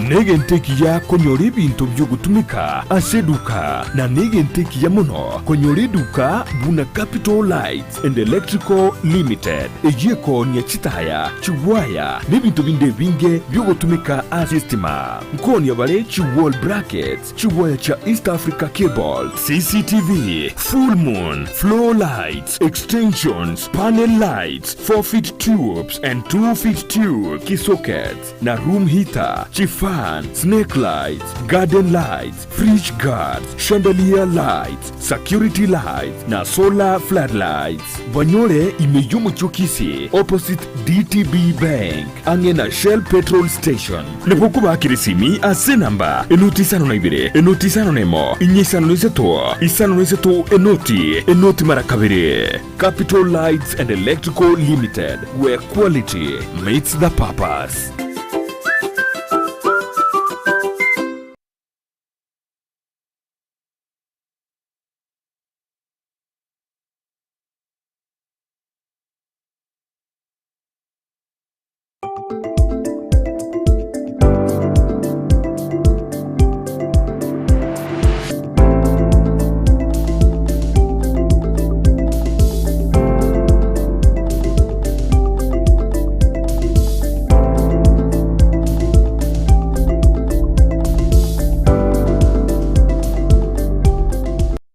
Negento ekiya konyora ebinto bi'ogotumeka ase eduka, na negento ekiya mono konyora eduka buna Capital Lights and Electrical Limited, eyio ekoonia chitaya, chiwaya, na ebinto binde ebinge bi'ogotumeka ase estima. Nkoonia bare chi wall brackets, chiwaya chia East Africa Cable, CCTV, full moon, floor lights, extensions, panel lights, 4 feet tubes and 2 feet tube, kisockets, na room heater, chifan. Fan, snake lights, garden lights, fridge guards, chandelier lights, security lights na solar floodlights. Banyore ime y'omochie o Kisii opposite DTB Bank ang'e na Shell petrol station. Nabo okobakera esimi ase enamba enoti isano na ibere, enoti isano na emo, inye isano na isato, isano na isato enoti, enoti mara kabere. Capital Lights and Electrical Limited, where quality meets the purpose.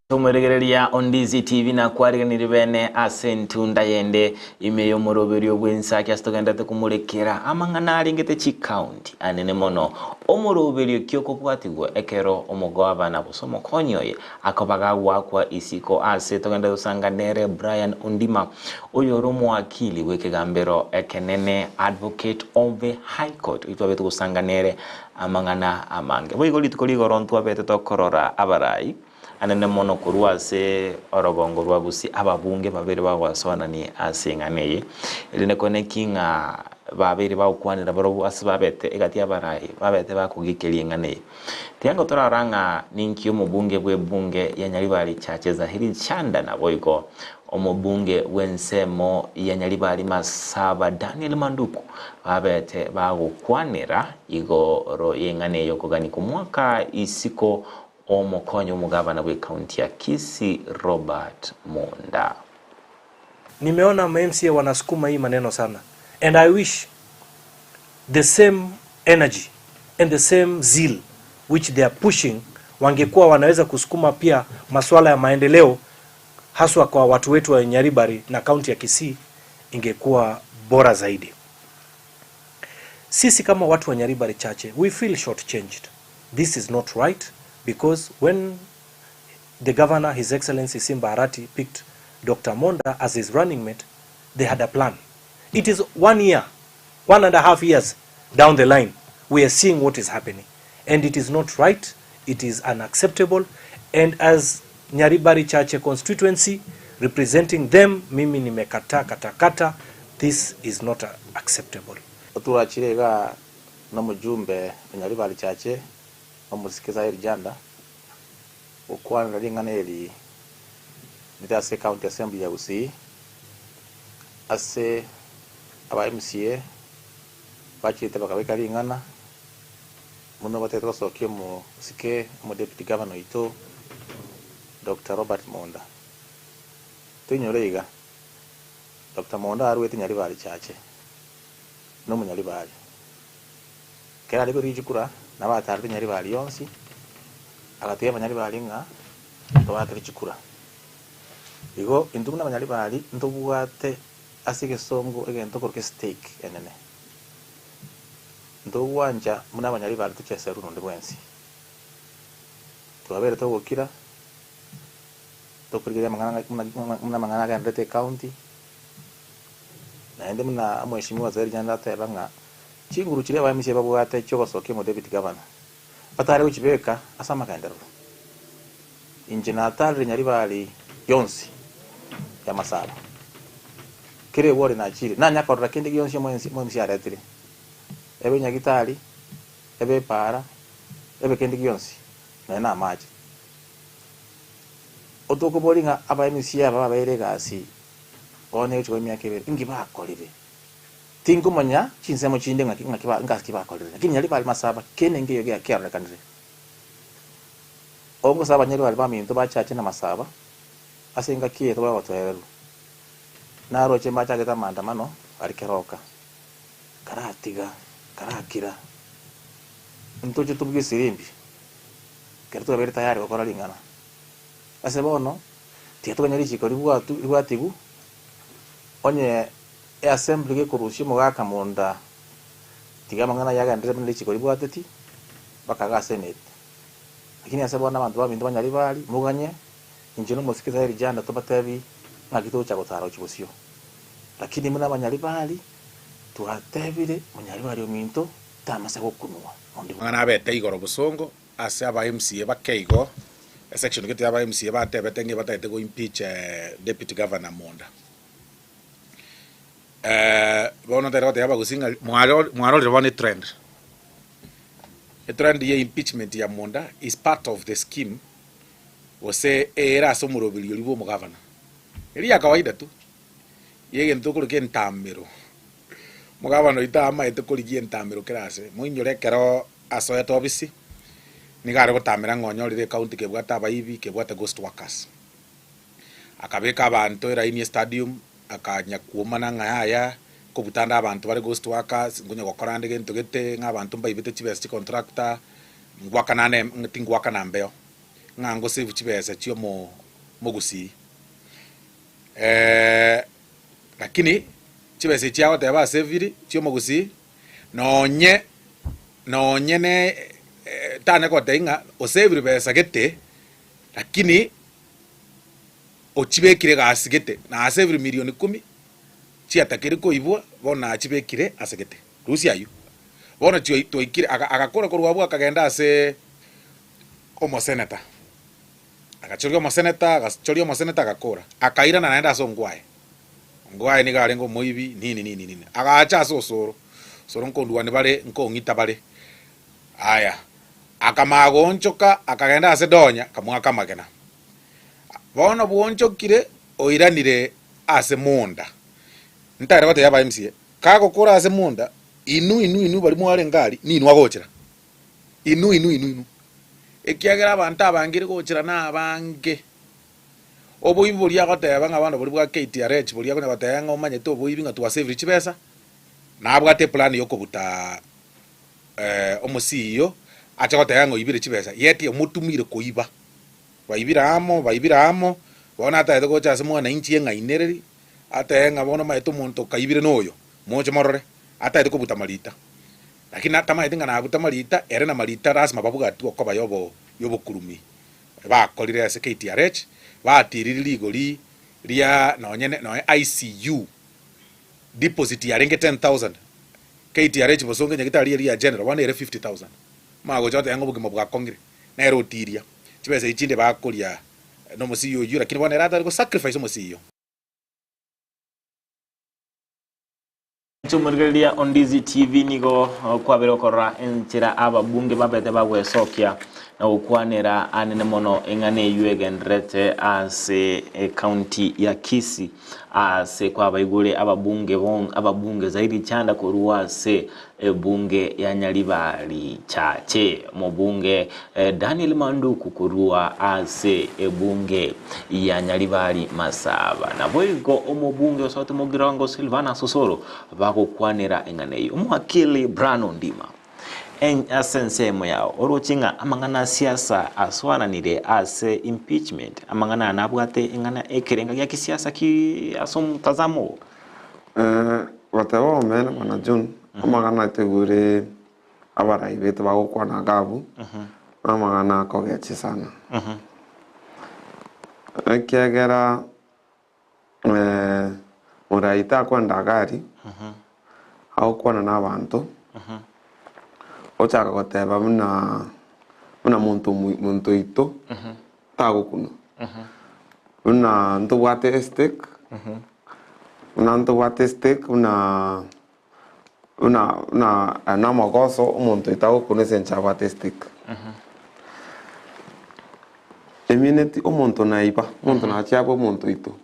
Tomoregereria Ondizi TV nakwariganirie bene ase entunda yende ime y'omoroberio bw'ensaki ase togenderete komorekera amang'ana arengete chikaunti anene mono omoroberio ki okobwatigwa ekero omogabana gose omokonyi oye akoba gagoakwa isiko ase togenderete gosanga nere Brian Ondima oyore omowakili bw'ekegambero ekenene advocate of the high court oyio twabete gosanga nere amang'ana amange. Boigo rituko rigoro ntwabete tokorora abarai Anene mono korwa ase orogongo rwa Gusii ababunge babere bagoasoananie ase eng'ana eye, erinde koeneki ng'a babeire bagokwanera barobwo ase babete egati y'abarai babete bakogikeria eng'ana eye. Tiga torarora ng'a ninki omobunge bw'ebunge ya Nyaribari Chache Zahiri Chanda naboigo omobunge bw'ensemo ya Nyaribari Masaba Daniel Manduku babete bagokwanera igoro y'eng'ana eye okogania kw'omwaka isiko Omokonyi omogabana bw'ekaunti ya Kisii Robert Monda. Nimeona ma MCA wanasukuma hii maneno sana and I wish the same energy and the same zeal which they are pushing wangekuwa wanaweza kusukuma pia masuala ya maendeleo haswa kwa watu wetu wa Nyaribari na kaunti ya Kisii ingekuwa bora zaidi. Sisi kama watu wa Nyaribari Chache we feel shortchanged. This is not right because when the governor, His Excellency Simba Arati, picked Dr. Monda as his running mate, they had a plan. It is one year, 1.5 years down the line, we are seeing what is happening. And it is not right, it is unacceptable. And as Nyaribari Chache constituency, representing them, mimi nimekataa katakata, this is not acceptable. Oturachire iga nomojumbe o Nyaribari Chache, omosike Zaheer Janda, gokwanera ring'ana eri rire ase Ecounty Assembly ya Gusii, ase aba MCA bachete bakabeka ring'ana buna batagete gosokia omosike omodeputy governor oito Doctor Robert Monda. Toinyore iga, Doctor Monda arwete Nyaribari Chache, nomonyaribari. Ekero aria korigia chikura, nabo atarete nyaribari yonsi, agatebia abanyaribari ng'a tobaakere chikura. Igo intwe buna abanyaribari ntobwate ase egesongo egento korwa estake enene. Ntogwancha buna abanyaribari tocheserwe nonde bwensi. Twabeire togokira, tokorigereria amang'ana ng'a buna amang'ana agenderete ecounty, naende buna omweshimiwa Zaheer Janja ateba ng'a Chinguru chiria abaemisia babwate chi'ogosokia omodepiti gavana, batare gochibeka ase amagenderero. Inche natarire nyaribari yonsi y'amasabo, kera egwori nachire, nanya korora kende gionsi omoemisia aretire, ebe nyagitari, ebe epaara, ebe kende gionsi, nonya namache. Otokoboria ng'a abaemisia aba babeire egasi bono egochia koba emiaka ebere, inki bakorire? Tinkomanya chinsemo chinde ng'aki ng'aki ba ngaki bakorire, lakini nyaribari masaba kende nkeiyo gia kiarorekanire. Ogosaba abanyaribari baminto bachache na masaba ase engaki eye tobare obotoereru. Naroche mbachagete amaandamano aria keroka, karatiga, karakira, ntoche tobugie esirimbi ekero twabeire tayari gokora ring'ana. Ase bono, tiga toganye richiko ribwatu ribwatigu, onye Eassembly gekorusia omogaka monda, tiga amang'ana ayio agenderere buna richiko ribwateti. Mpaka igaa senate. Lakini ase bono abanto baminto ba Nyaribari, moganye, inche na omosike Saeri Janda tobatebi ng'aki togocha gotara gochia bosio. Lakini buna abanyaribari, twatebire monyaribari ominto tamasa gokunwa onde. Amang'ana abete igoro bosongo ase aba MCA bake igo, esection gete ya aba MCA batebete ng'a ebatagete go impeach Deputy Governor Monda. Bono ntagete gotebia abagusii ng'a mwarorire bono etrend. Etrend ya impeachment ya Monda is part of the scheme gose ere ase omoroberio oria bwa omogavana. Eria ya kawaida tu, ya egento okorokwa entamero. Omogavana oito amaete korigia entamero kera ase, moinyore ekero asoete obisi, nigo are gotamera ng'a onyorire ecounty kebwate abaibi, kebwate ghost workers. Akabeka abanto eraini estadium, akanya kwomana ng'a yaya, nkobuta ande abanto bare ghost workers, nkonya gokora ande gento gete, ng'a abanto mbaibete chibesa chicontractor, ngwakana ande tingwakana mbeo, ng'a ngosave chibesa chia omo omogusii. Lakini chibesa echi agoteba asaviri chia omogusii, nonye nonye ne tanya gotebia ng'a osaviri besa gete, lakini ochibekire egasi gete, na asaviri milioni kumi chiatakeri koibwa, bono nachibekire ase gete. Rusia ayio. Bono chio twaikire aga agakora korwa abwo akagenda ase omoseneta. Agachoria omoseneta, agachoria omoseneta agakora. Akairana naende ase Ongwae. Ongwae nigo arenge omoibi nini nini nini. Agacha ase Osoro, Osoro nkonduani bare, nkong'ita bare. Aya, akamanya goonchoka akagenda ase Donya akamoaka amagena. Bono bwonchokire oiranire ase monda. Ntare gotebia aba MCA, kagokora ase monda, inwe inwe inwe baria mwarenge aria, ninwe agochera. Inwe inwe inwe inwe. Ekiagera abanto abangire gochera nabange. Oboibi boria agoteba ng'a bono boria bwa KTRH boria akonya goteba ng'a omanyete oboibi ng'a twasavire chibesa, nabwate eplan yokobuta omosio ache goteba ng'a oibire chibesa yet omotumire koiba. Baibire amo, baibire amo, bono atagete gocha ase mwananchi eng'ainereri, atebe ng'a bono omanyete omonto okaibire noyo, moche morore, atagete kobuta marita. Lakini natamaeti ng'a nabuta marita, ere na marita lasima babwatwe okoba yobo yobokurumi bakorire ase KTRH, batiriri rigori ria nonye ne nonye ICU deposit yarenge 10,000, KTRH bosongo enyagitari eria ya general bono ere 50,000. Omanye gocha goteba ng'a obogima bwakong'ire, nere otiria chibesa echi chinde bakoria nomosiyo oyio, lakini bono ere atari go sacrifice omosiyo. Omorigereria o Ndizi TV nigo kwabere okorora enchera ababunge babete bagwesokia na gokwanera anene mono eng'ana eywo egendererete ase ecounty ya Kisii ase kwabaigure ababunge bon ababunge zaidi chanda korwa ase ebunge ya Nyaribari Chache omobunge Daniel Manduku korwa ase ebunge ya Nyaribari Masaba. Naboigo omobunge osoete Mogirango Silvanus Osoro bagokwanera eng'ana eyio. Omowakili Brano Ndima ase ensemo yao oroche ng'a amang'ana a siasa asoananire ase impeachment, amang'ana aya nabwate eng'ana ekerenga gia kisiasa ki ase omotazamo oo? Goteba omene bwana John, amang'ana ategure abarai baito bagokwana iga abwo, namang'ana akogechia sana. Ekiagera morai takwenda iga aria, agokwana na abanto, ochaka goteba buna buna monto omo monto oito tagokunwa, buna ntobwate estake, buna ntobwate estake buna Buna buna aya namagoso omonto oito agokuna ase enchera abwate estick. Emineti omonto naiba, omonto nachia abe omonto oito,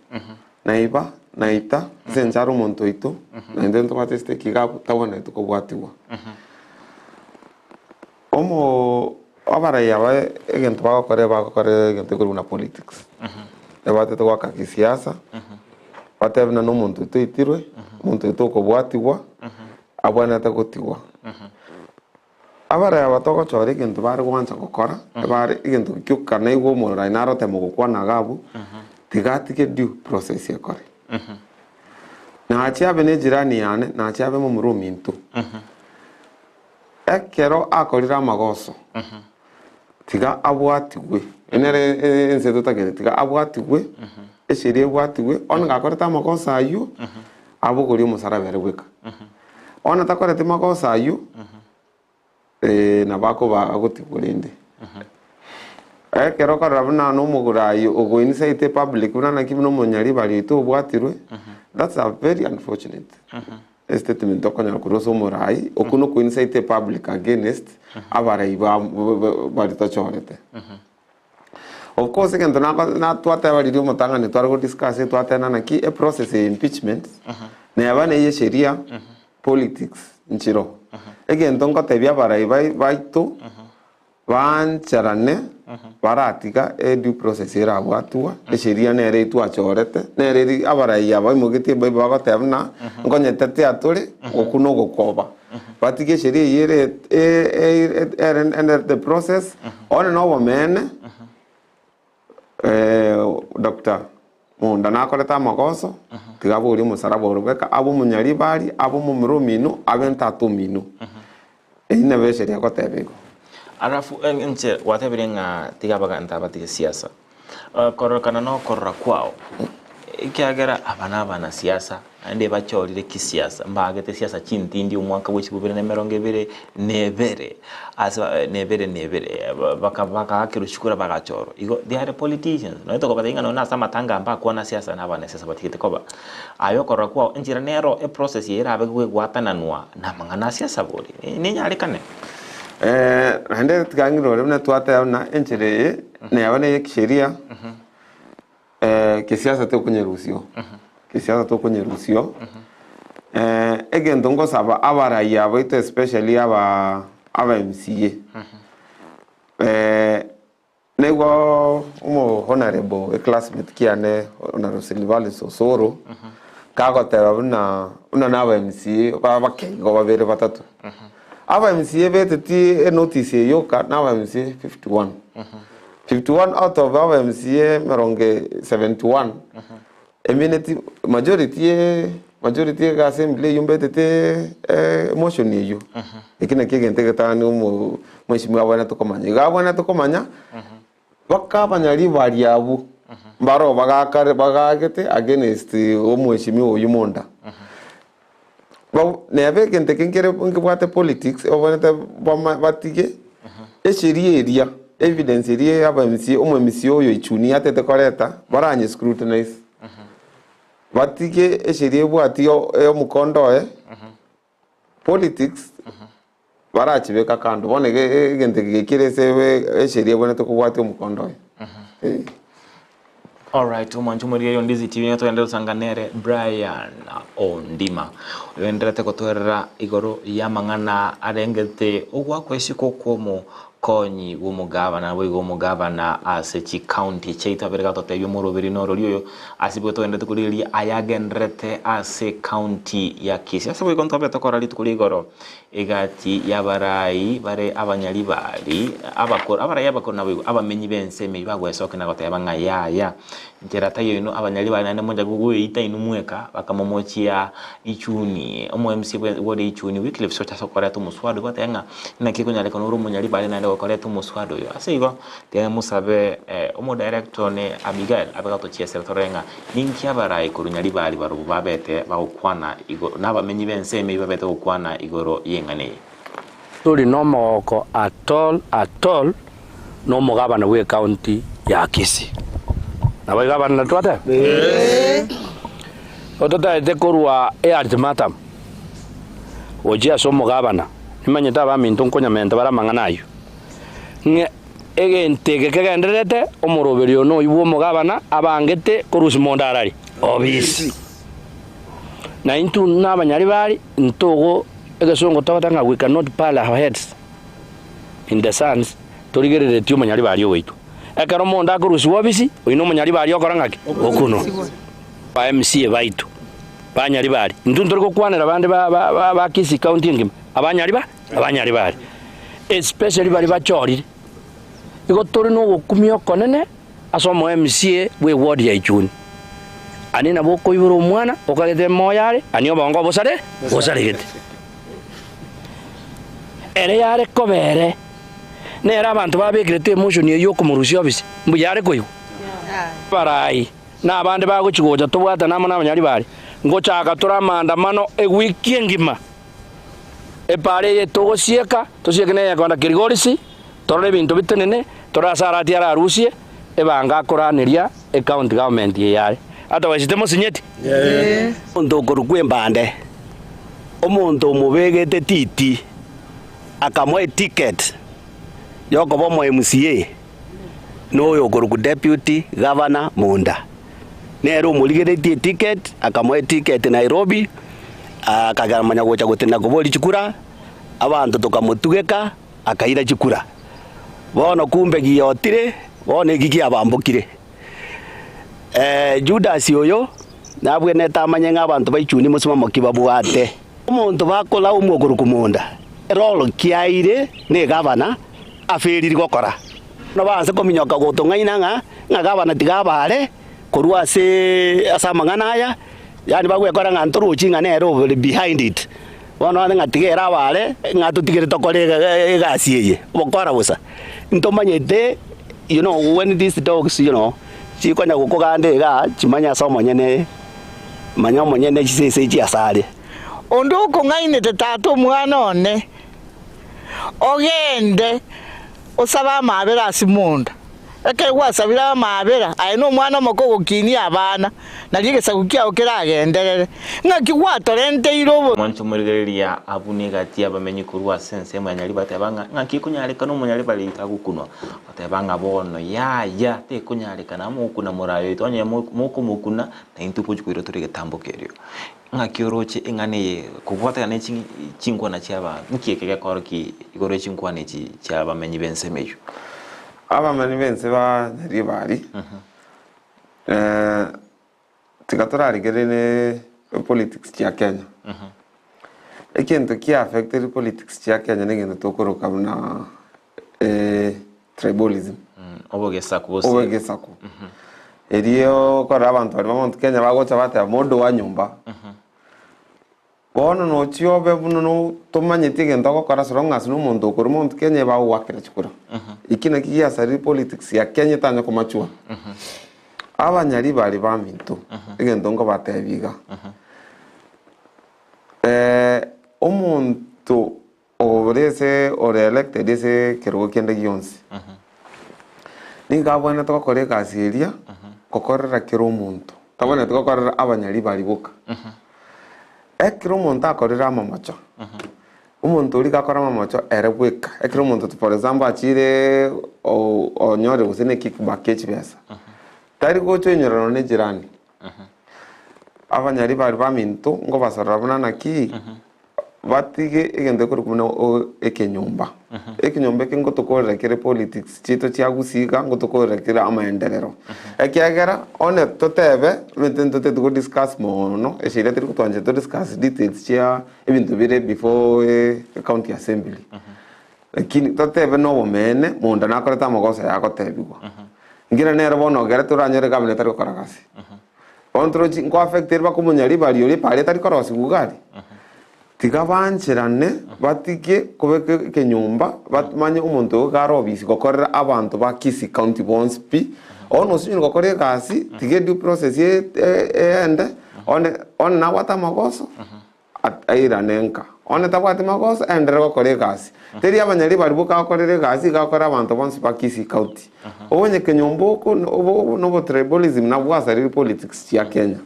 naiba, naita ase enchera are omonto oito, naende ntobwate estick iga abwo tabwenereti kobwatiwa. Omoo abarai aba egento bagokora ebagokora egento ekorwa buna politics, ebatete goaka kisiasa, batebe buna na omonto oito oitirwe, omonto oito okobwatigwa, abwenerete gotigwa. Abarai aba togochora egento bare goancha gokora, ebare egento gioka naigwe omorai naro otema gokwana iga abwo, tiga atige due process ekore. Nachia abe ne ejirani yane, nachia abe momura ominto. Ekero akorire amagoso, tiga abwatigwe, eye nere ense totagete, tiga abwatigwe, esheria ebwatigwe, onye gakorete amagoso aywo, abogorie omosaraba ere bweka. Onye takoreti magoso aywo, nabo akoba agotigwa rende. Ekero okorora buna na omogurai ogo incite public buna naki buna omonyaribari oito obwatirwe, that's a very unfortunate statement okonyora korwa ase omorai, okwo noko incite public against abarai ba baria tochorete. Of course egento nako na twateba riria omotang'ani tware go discuss twateba naki eprocess ya impeachment neba neye sheria politics nchiro. Egento ngotebia abarai bai baito Baancherane baratiga e due process erabwatwa, esheria nere etwachorete, nere eri abarai aba baimogetie ebible bagoteba buna nkonyetete tore okwo na ogokoba. Batige esheria eyio ere ere ere the process, onye na obomeene Doctor Monda nakorete amagoso, tiga aborie omosaraba ore bweka, abe omonyaribari, abe omomura omino, abe ntata omino. Eyio nabo esheria egoteba igo. Alafu inche gwatebire ng'a tiga abaganta abatige siasa. Kororekana na okorora kwao, ekiagera aba na abanasiasa naende bachorire kisiasa, mbagete siasa chintindi omwaka bwa chibubere na emerongo ebere na ebere, ase na ebere na ebere, baka bakaakirwe chikura bagachorwa. Igo they are politicians, nonye tokobatebia ng'a nonye ase amatanga mbakwana siasa na abanasiasa batigete koba. Aye okorora kwao, enchera nero eprocess eye erabe goegwatananwa na amang'ana a siasa bori, nenyarekane? Naende tiga ng'irore buna twateba buna enchera eye neba neye kisheria, kesiasa tokonyerusia oo, kesiasa tokonyerusia oo. Egento ngosaba abaraia baito especially aba aba MCA, Naigwa omo honourable eclassmate kiane Honourable Silvanus Osoro kagoteba buna buna na aba MCA ba bake igo babere batato. Aba MCA beteti enotice eye yoka na aba MCA 51. 51 out of aba MCA emerongo 71 emineti majority majority ege assembly eywo mbetete emotion eywo. Eki nakio egento egetang'ani omo omweshimiwa abwenerete komanya. Iga abwenerete komanya, mpaka abanyaribari abwo mbaro bagakare bagagete against omweshimiwa oywo monda. Ba neba egento eke nkere nkebwate politics, babwenerete bama batige esheria eria, evidence eria ya aba MCA omo MCA oyo Ichuni atete koreta, baranye scrutinize. Batige esheria ebwati omokondo oye. Politics barachibeka kando bono iga egento eke gekire ase esheria ebwenerete kobwatia omokondo oye. Eh. Alright, omwancho omorigereria o Ndizi TV nigo togende gosanga nere Brian Ondima ogendererete gotoerera igoro y'amang'ana arengete ogwakwa isiko kw'omokonyi bw'omogavana naboigo omogavana ase chicounty chiaito abere gatotebia omoroberi norori oyo Ase igo togenderete korigereria ayagendererete ase county ya Kisii. Ase boigo ntobe tokora rituko ria igoro egati y'abarai bare abanyaribari abakoro abarai abakoro naboigo abamenyi b'ense ime bagwesokia na goteba ng'a yaya nchera taiyo inwe abanyaribari naende mocha goeita inwe mweka bakamomochia Ichuni omo MC bore Ichuni Wycliffe Socha ase okoreta omoswada oyo goteba ng'a naki ekonyarekana ore omonyaribari naende gokoreta omoswada oyo. Ase igo Tiga mosabe omodirector one Abigael abe gatochiesera torore ng'a ninki abaraai korwa Nyaribari barobwo babete bagokwana igoro, na abamenyi b'ense ime babete gokwana igoro y'eng'ana eye. Tori nomogoko at all at all nomogabana bw'ecounty ya Kisii. Nabo igo abana twateba? Ototaete korwa eultimatum gochia ase omogabana, nimanyete abaminto nkonyamenta bare amang'ana ayio. Ng'a egento eke kegendererete, omoroberio one oyio bw'omogabana abangete korusia monto arari obisi. Na intwe nabanyaribari ntogo egesongo togoteba ng'a we cannot bury our heads in the sands torigereretie omonyaribari ogoitwa. Ekero omonto akorusiwa obisi, oyio nomonyaribari okora ng'aki? Okunwa. Ba MCA baito banyaribari, intwe ntori gokwanera bande ba ba ba Kisii county engima, abanyariba abanyaribari. Especially baria bachorire, igo tore nogokumia okonene ase omo MCA bwe ward ya Ichuni. Ani nabo okoibora omwana okagete moyo are, ani obongo obosare bosaregete. Ere yare koba ere, nere abanto babekerete emotion eyio okomorusia ofisi, mbuya are koigwa? Abarai na abande bagochi gocha tobwatane amo nabanyari baria, ngochaka tore amaandamano ewiki engima. Epaara eye togosieka, tosieke neye kogenda Kirigorisi, torore ebinto bitenene, torore ase Arati ararusie ebango akoraneria ecounty government eye are. Otherwise timosinyeti? Omonto okorokwa embande, omonto omobegete titi, akamoa eticket yokoba omo MCA, noyo okorokwa deputy governor Munda. Nere omorigeretie eticket, akamoa eticket Nairobi, akagamanya gocha gotenena koboria chikura, abanto tokamotugeka, akaira chikura. Bono kumbe giotire, bono eki kiabambokire. Judas oyo nabwenerete amanye ng'a abanto ba ichuni mosimamo ki babwate. Omonto bakolaumu okorokwa monda, eroro kiaire negavana aferiri gokora. Bono baanse kominyoka gotong'aina ng'a ng'a gavana tiga abare korwa ase ase amang'ana aya, yaani bagwekora ng'a ntorochi ng'a nere ore behind it. Bono ande ng'a tiga ere abare ng'a totigere tokore egasi eye, obokora bosa. Ntomanyete you know when these dogs you know chikonya gokoganda igaa chimanye ase omonyene manya omonyene chisese echi ase are. Onde okong'ainete tata omwana one, ogende osabe amaabera ase monda. Ekero gwasabire amaabera, aye nomwana omoke ogokinia abana, nario egesaku kiao keragenderere. Ng'aki gwatorenteire obo. Mwanche omorigereria abwo negati y'abamenyi korwa ase ensemo ya Nyaribari bateba ng'a ng'aki ekonyarekana omonyaribari oito agokunwa, bateba ng'a bono yaya tekonyarekana amogokuna morayi oito onye mokomokuna naintwe ngochia koirwa tore egetambo keria. Ng'aki oroche eng'ana eye kobwatana ne chinkwana chi'abanto, nki eke gekorokia igoro ye chinkwana echi chi'abamenyi b'ensemo eyio? Abamenyi b'ense ba Nyaribari, tiga torarigererie politics chia Kenya. Egento kia affected politics chia Kenya negento tokoroka buna tribalism. Obogesaku gose. Obogesaku. Erio okorora abanto baria ba Mount Kenya bagocha bateba modo wa nyomba. Bono nochia obe buna no tomanyeti egento ogokora so long as na omonto okorwa Mount Kenya ebagogwakera chikura. Eki naki giasarire politics ya Kenya etanya komachua. Abanyari baria baminto, egento nkobatebia iga, omonto Ore ase ore elected ase ekerogo kende gionsi, nigo abwenerete gokora egasi eria, gokorera kera omonto, tabwenereti gokorera abanyaribari boka. Ekero omonto akorire amamocho, omonto oria gakora amamocho ere bweka, ekero omonto for example achireee o- onyorire gose na ekickback ya chibesa, tari gocha oinyora nonye na ejirani. Abanyaribari baminto nkobasorora buna naki, Batige egento ekorokwa buna ekenyomba. Ekenyomba eke ngotokorera kere politics chiaito chia Gusii iga, ngotokorera kere amaenderero. Ekiagera one totebe, omanyete ntotagete go discuss moono, esheria teri gotwanchera to discuss details chia ebinto bire before ecounty assembly. Lakini totebe na obomeene, monto nakorete amagoso aya agotebiwa. Nkere nere bono ogere toranyore gavana tari gokora gasi. Bono torochi nko affect ere bakomonya ribari oria epara etari korosigwa iga aria. Tiga bancherane batige kobeka ekenyomba bamanye omonto oyo iga are obisi gokorera abanto ba Kisii county bonsi pi. Bono osinyire gokora egasi tiga edue process eyende one one nabwate amagoso. Airane nka. Onde tabwati magoso, aenderere gokora egasi. Teri abanyari baria boka agokorera egasi, iga agokorera abanto bonsi ba Kisii County. Obonyekenyomba oko obo nobo tribalism nabwo bwasarire politics chia Kenya.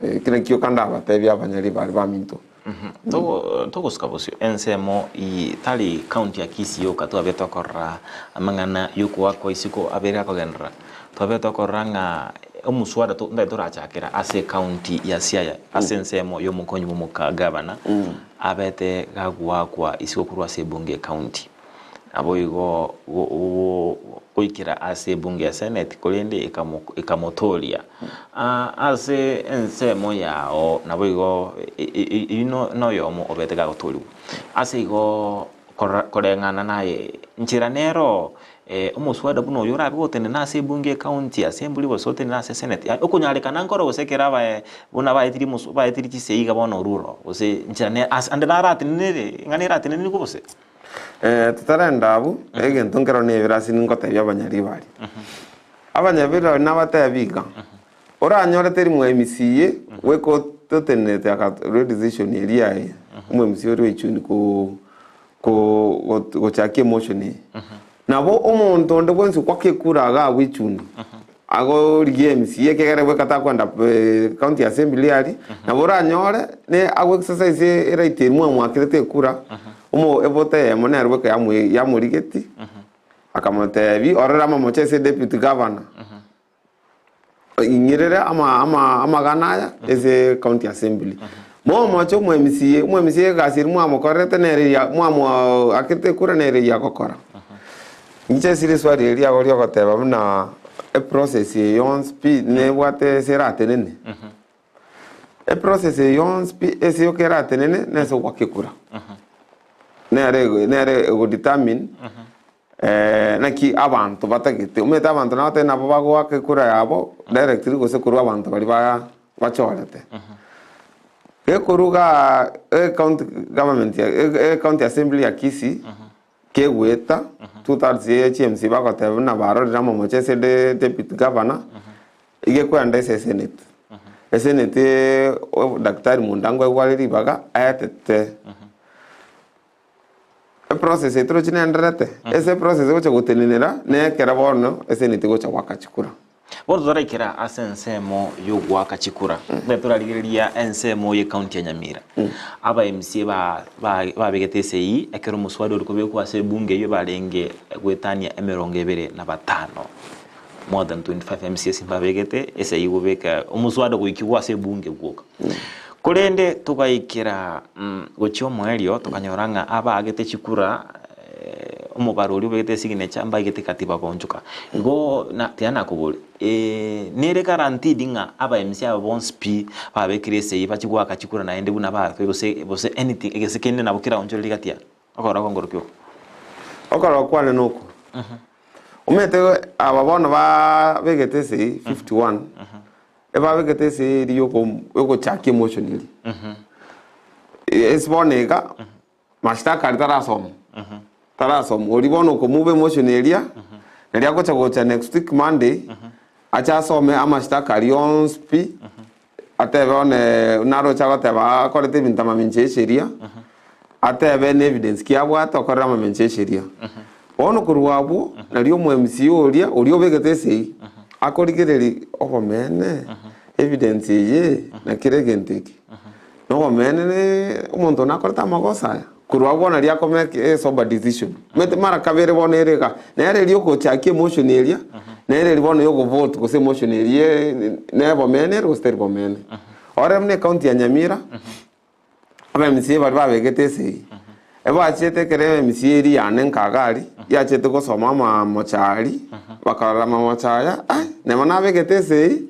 Ekio nakio kande abatebie abanyari baria baminto. Togosuka bosio ensemo eye tari county ya Kisii yoka twabete tokorora amang'ana yokoakwa isiko abere akogenderera. Twabete tokorora ng'a Omoswada ntari torachakera ase ecounty ya Siaya ase ensemo y'omokonyi bw'omoka gavana abete gagoakwa isiko korwa ase ebunge y'ecounty. Naboigo goikera ase ebunge ya senate korende ekamotoria. Ase ensemo yao naboigo eyio noyomo obete gagotoriwa. Ase igo Koreng'ana naye, nchera nero omoswada buna oyo orabe gotenena ase ebunge y'ecounty, assembly gose otenene ase senate, yaani okonyarekana nkoro gose ekero abae buna baetiri omosu baetiri chisegi iga bono orure oo, gose nchera ne ase ande naratenenere eng'ana eratenenigwe gose? Totarenda abwo, egento nkero nebere ase ningotebia abanyaribari. Abanyaribari nabatebi iga, oranyore teri mwa MCA goika ototenenete akarua edecision eria yaye, omo MCA oria oichuni ko ko gochakia emotion eye. Nabo omonto onde bwensi okwaka ekura iga abwo echuni, agorigia MCA ekiagera bweka takwenda county assembly aria, nabo oranyore ne ago exercise eright eria mwamoakerete ekura, omo evote eyemo nere bweka yamorigeti, akamotebia orore amamocho ase deputy governor. Ing'irere amagana aya ase county assembly. Momoche omo MCA, omo MCA egasi eria mwamokorerete nere eria mwamoakete ekura nere eria agokora. Inche ase riswali erio riago riogoteba buna eprocess eye yonsi pi nebwate ase eratenene, eprocess eye yonsi pi ase yoka eratenene nase ogoaka ekura. Nere nere egodetermine Naki abanto batagete, omanyete abanto nabatari nabo bagoaka ekura yabo directly gose korwa abanto baria bachorete. Gekoruga ecounty government ecounty assembly ya Kisii kegoeta two thirds ya chiMCA bagoteba buna barorire amamocho ase deputy governor, iga ekwenda ase esenate. Esenate daktari Mundangwa aigware ribaga aetete. Eprocess eye torochi nenderete, ase eprocess egocha gotenenera nekero bono eseneti egocha goaka chikura. Bono toraikera ase ensemo yogoaka chikura, nigo torarigereria ensemo ye county ya Nyamira. Aba MCA ba ba babegete esegi ekero omoswada ore kobekwa ase ebunge eywo barenge goetania emerongo ebere na batano, more than 25 MCAs mbabegete esegi gobeka omoswada goikigwa ase ebunge gwoka. Korende togaikera gochia omoerio tokanyora ng'a abaagete chikura omobaro oria obegete esignature mbaigete katiba goonchoka. Igo na tiga nakoboria, nere guaranteed ng'a aba MC aba bonsi pi babekire esegi bachie goaka chikura naende buna baakire gose gose anything egese kende nabo keraonchoreri gati aa? Okorora kwangoro ki oko? Okorora kwane noko, omanyete aba bono babegete esegi 51. Ebabegete ase eria yogochakia emotion eria. Ase bono iga, mashtaka aria tarasoma, tarasoma. Oria bono okomove emotion eria, naria agocha gocha next week Monday, ache asome amashtaka aria yonsi pi, atebe one naroche agoteba akorete ebinto amamincha ya esheria, atebe ne evidence ki abwate okorera amamincha ya esheria. Bono korwa abwo, nario omo MCA oria, oria obegete esegi, akorigereria obomeene, evidence eye, na kera egento eke, na obomeene ne omonto one akorete amagoso aya. Korwa abwo bono nario ako make a sober decision. Omanyete mara kabere bono ere iga, nere eria ogochakia emotion eria, nere eria bono ya ogovote gose emotion eria ne bomeene ere gose teri bomeene. Ore buna ecounty ya Nyamira, Aba MCA baria babegete esegi, ebachete ekero MCA eria yane nkagari, yachete gosoma amamochari, bakarora amamocha aya, ai, neba nabegete esegi,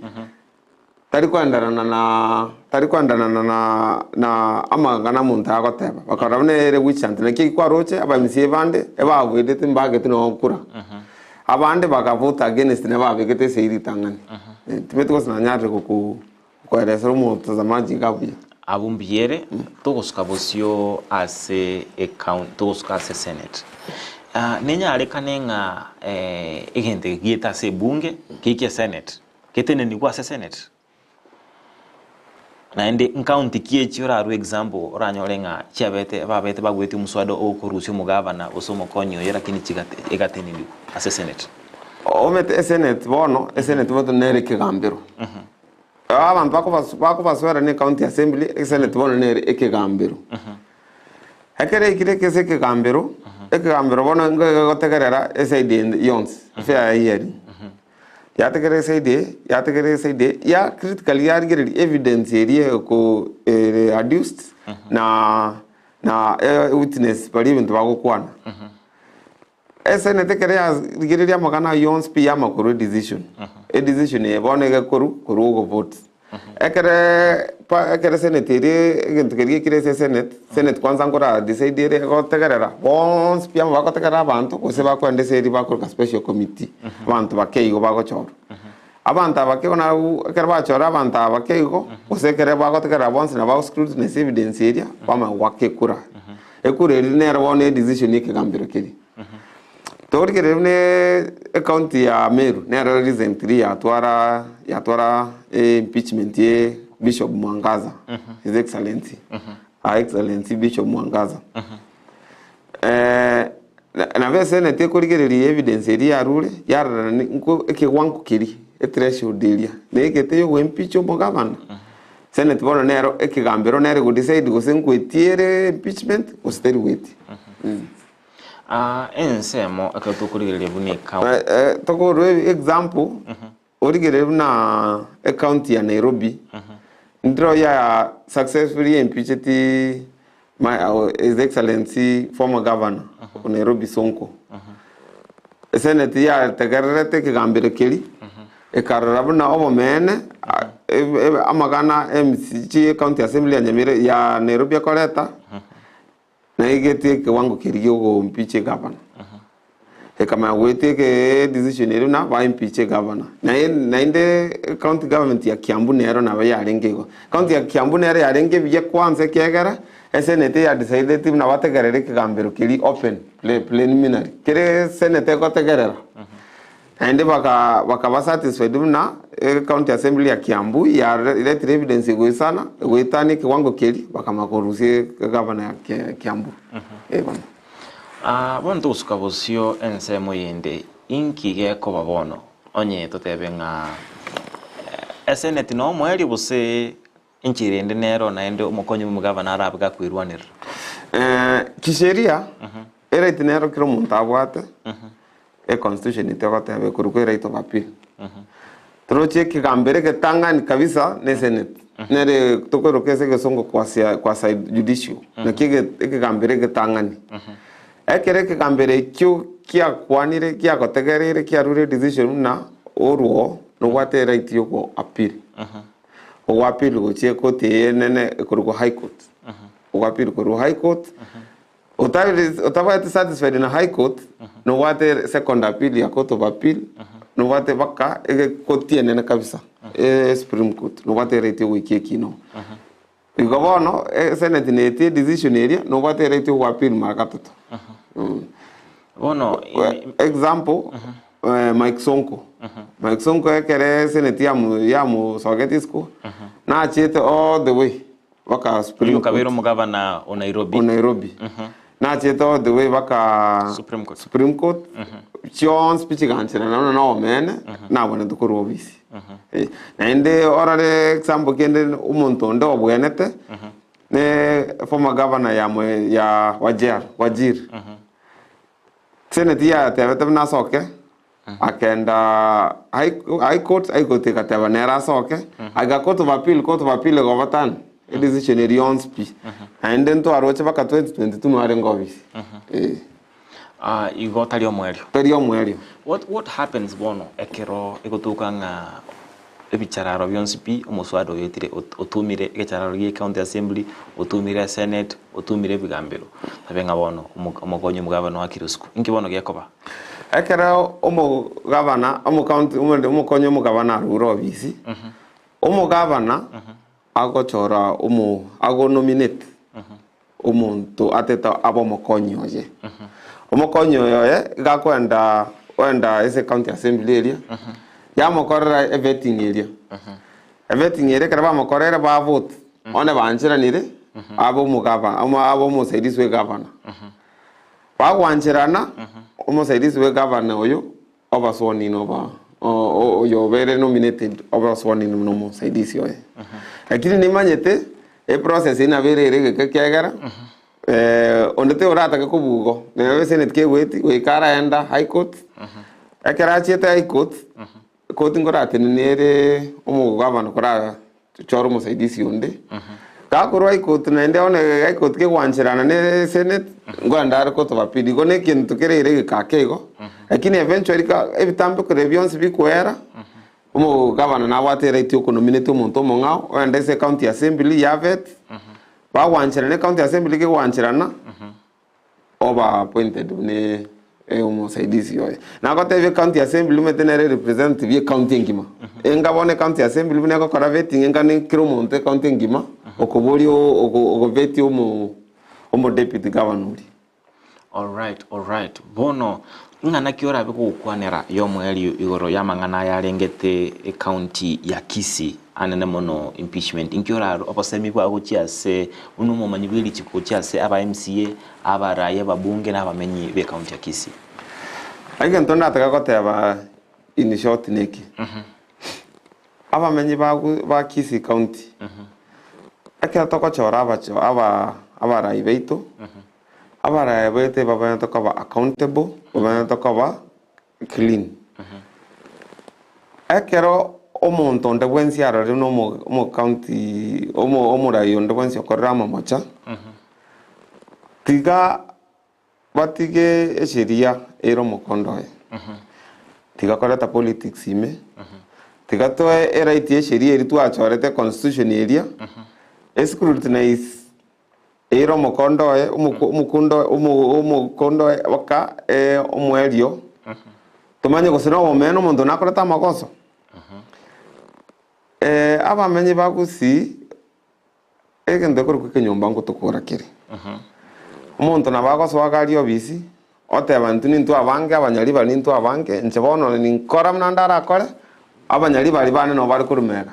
tari koenderana na tari koenderana na na amang'ana omonto agoteba. Bakarora buna ere witch-hunt, naki eki kwaroche, aba MCA bande, ebabuerete mbagete nonye kura. Abande bagavote against neba babegete esegi ritang'ani. Timanyeti gose nanyarire gokuu. Koeresera omotazamaji iga buya. Abwo mbuya ere, togosuka bosio ase ecounty, togosuka ase senate. Ah, nenyarekane ng'a egento eke giete ase ebunge, geike esenate, getenenigwe ase esenate? Naende nkaunti ki echi orarue example oranyore ng'a chiabete babete bagweti omoswada okorusia omogavana gose omokonyi oye lakini chigate egatenenigwa ase esenate? Omanyete esenate bono, esenate bono nere ekegambero. Abanto bakobaswera ne county assembly, esenate bono nere ekegambero. Ekero yaikire ase ekegambero, ekegambero bono nigo egotegerera eside ende yonsi, fair hearing. Yategerera eside eye, yategerera eside eye, ya critically yarigereria evidence eria eko ere adduced na na witness baria ebinto bagokwana. Esenete ekero yarigereria amang'ana ayio onsi pi yama korwa edecision. Edecision eye bono egekorwa korwa ogovote. Ekere pa ekere eseneti eria egento keria gekire ase esenate, senate kwanza nkora decide ere egotegerera bonsi pi amo bagotegerera abanto gose bakoenda ase eria bakoroka special committee, abanto bake igo bagochorwa. Abanto aba bake nabwo ekero bachora abanto aba bake igo, gose ekere bagotegerera bonsi na bago scrutinize evidence eria, bamanya goaka ekura. Ekura eria nero bono edecision ya ekegambero keria. Torigereria buna ecounty ya Meru nero recently yatwara yatwara impeachment ya Bishop Mwangaza, His Excellency, Her Excellency Bishop Mwangaza. Nabo eseneti ekorigereria evidence eria yarure, yarora nko ekewango keria, ethreshold eria, negete ya ogoimpeach omogavana. Senate bono nero ekegambero nere egodecide gose nkoetie ere impeachment gose teri goetia. Ah, ensemo ekero tokorigereria buna ekaunti. Eh, eh, tokorwa example origererie buna ecounty ya Nairobi ndiro ya successfully impeached my, His Excellency former governor of Nairobi Sonko. Eseneti yategererete ekegambero keria ekarora buna obomeene amagana MC chi county assembly ya Nyamira ya Nairobi ekoreta Naigetie ekewango keria gi'ogoimpeach egavana. Ekamanya goetia eke decision eria buna baimpeach egavana. Naye naende county government ya Kiambu nero nabo yarenge igo. County ya Kiambu nero yarenge buya kwanza ekiagera, esenate yadecideti buna bategerere ekegambero keria open, preliminary. Kere senate egotegerera. Naende baka bakaba satisfied buna ecounty assembly ya Kiambu yaretire evidence egoisana egoetania ekewango keria bakamanya korusia egavana ya Kia Kiambu. Eh bono. Ah, bono togosuka bosio ensemo yende, inki gekoba bono onye totebe ng'a eseneti nomoerio gose enchera ende nero naende omokonyi bw'omogavana arabe gakoirwanerera? Kisheria, eright nero kera omonto abwate, econstitution ito egoteba ekorokwa eright of appeal. Toroche ekegambero egetang'ani kabisa ne esenate, nere tokoroka ase egesongo quasi quasi judicial, nakio ege ekegambero egetang'ani. Ekero ekegambero ekio kiakwanire kiagotegereire kiarure edecision buna orwo nobwate eright ya ogo appeal. Ogo appeal gochia ekoti eye enene ekorokwa high court, ogo appeal korwa high court, otari otabwati satisfied na high court, nobwate second appeal ya court of appeal, nobwate mpaka egekoti enene kabisa, esupreme court, nobwate eright ya ogoikia ekina. Igo bono, esenate neetie edecision eria, nobwate eright ya ogo appeal mara gatato. Bono Example, Mike Sonko. Mike Sonko ekere esenate yamu yamosogetie isiko, nachete all the way mpaka Supreme Oyo okabeire Court. omogavana o Nairobi. O Nairobi. Nachete all the way mpaka Supreme Court. Supreme Court. Chionsi pi chigancherana buna na omene, nabonete korwa obisi. Naende orore example kende omonto onde obwenete, ne former governor ya mwe ya Wajir, Wajir. Senate yatebete buna asoke, akenda high, high court, high court egateba nere asoke, aiga court of appeal, court of appeal egobatana, edecision eria yonsi pi. Naende ntwaroche mpaka 2022 nwarenge ofisi. Eh. Ah, igo tari omoerio. Tari omoerio. What, what happens bono ekero egotuka ng'a ebichararo bionsi pi omoswada oyo oetire otumire egechararo gie county assembly, otumire esenate, otumire ebigambero, tabe ng'a bono omokonyi omogabana oakire isiko. Inki bono gekoba? Ekero omogabana, omocounty, omokonyi omogabana arure obisi, omogabana agochora omo agonominate omonto atete abe omokonyi oye. Omokonyi oyo oye iga akoenda oenda ase ecounty assembly eria, yamokorera evetting eria. Evetting eria ekero bamokoreire ba vote, one baancheranire, abe omogava abe omosaidizi bwa egavana. Bagwancherana, omosaidizi bwa egavana oyo, oba sworn in oba oyo obeire nominated oba sworn in buna omosaidizi oye. Lakini nimanyete eprocess eyio nabo ere ere egeka ekiagera onde toratake kobua igo, nere esenate kegoeti goika araenda high court, ekero achiete high court, ekoti nkoratenene ere omogavana kora chora omosaidizi onde, gakorwa high court naende bono high court kegwancherana ne senate, nkoenda are court of appeal, igo na egento kere ere egeka ake igo, lakini eventually ka ebitambekero ebi bionsi bikoera, omogavana nabwate eright ya okonominate omonto omong'ao, oende ase ecounty assembly ya vet, bagwancherana ecounty assembly kegwancherana. Oba appointed buna omosaidizi oye. Nagotebia ecounty assembly omanyete nere representative ye county engima. Enga bono ecounty assembly buna egokora vetting enga ne kera omonto ecounty engima okoboria ogo ogovetia omo. Omodeputy governor oria. Alright, alright. Bono, ing'ana ki orabe gokwanera y'omoerio igoro y'amang'ana aya arengete ecounty ya Kisii anene mono impeachment? Inki orarwe obosemi bwao gochia ase buna omomanyi bwe richiko gochia ase aba MCA, abarai, ababunge na abamenyi b'ecounty ya Kisii? Egento ndataka goteba in short neke, abamenyi ba ba Kisii county, ekero togochora abacho aba abarai baito, Abaraya baito ebabwenerete koba accountable, babwenerete koba clean. Ekero omonto onde bwensi arorire buna omo omocounty omo omorai onde bwensi okorire amamocha, tiga batige esheria ere omokondo oye. Tiga koreta politics ime, tiga toe eright ya esheria eria twachorete econstitution eria, escrutinize. Eira omokondo oye, omokundo omokondo oye mpaka omoerio, tomanye gose nobomene omonto nakorete amagoso. Abamenyi ba Gusii, egento ekorokwa ekenyomba ngotokora kere. Omonto nabo agosoa iga aria obisi, oteba intwe nintwe abange, abanyaribari nintwe abange, inche bono ninkora buna ndarakore, abanyaribari bane nabo bare korwa mega.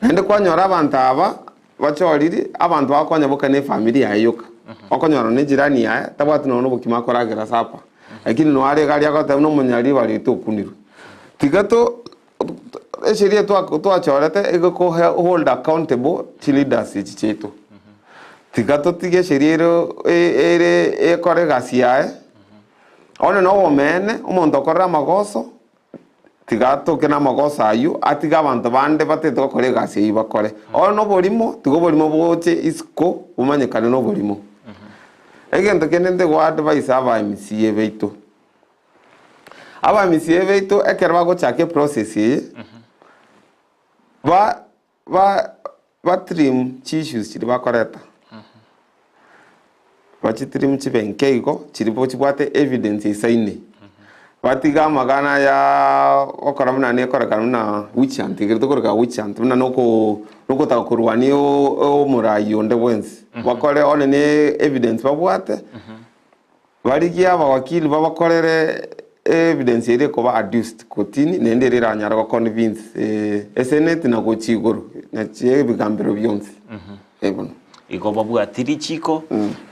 Naende kwanyora abanto aba, Bachorire abanto bagokonya boka ne efamiri yaye yoka. Okonyora ne ejirani yaye tabwati nonya nobokima akoragera supper. Lakini nonya are iga aria agoteba buna omonyariba riria tokunirwe. Tiga to esheria twachorete egoko hold accountable chileaders echi chiaito. Tiga totige esheria ere ere ekore egasi yaye, onye na obomeene omonto okorire amagoso. Tiga atoke namagoso ayio, atige abanto bande batete gokora egasi eyio bakore. Ore noborimo, tiga oborimo boche isiko bomanyekane noborimo. Egento kende nte advise aba MCA baito. Aba MCA baito ekero bagochaka eprocess eye, ba ba ba trim chi-issues chiria bakoreta. Bachitrim chibe nke igo, chiria chibwate evidence eisaine. Batige amagana aya gokora buna nekorekana buna witch hunt, ekero tokoreka witch hunt buna noko nokotaka korwania omorai onde bwensi. Bakore onye ne evidence babwate. Barigie abawakili babakorere evidence eria ekoba adduced kotini naende eria eranyare go convince eseneti na gochia igoro na ebigambero bionsi. Eh bono. Igo babwati richiko,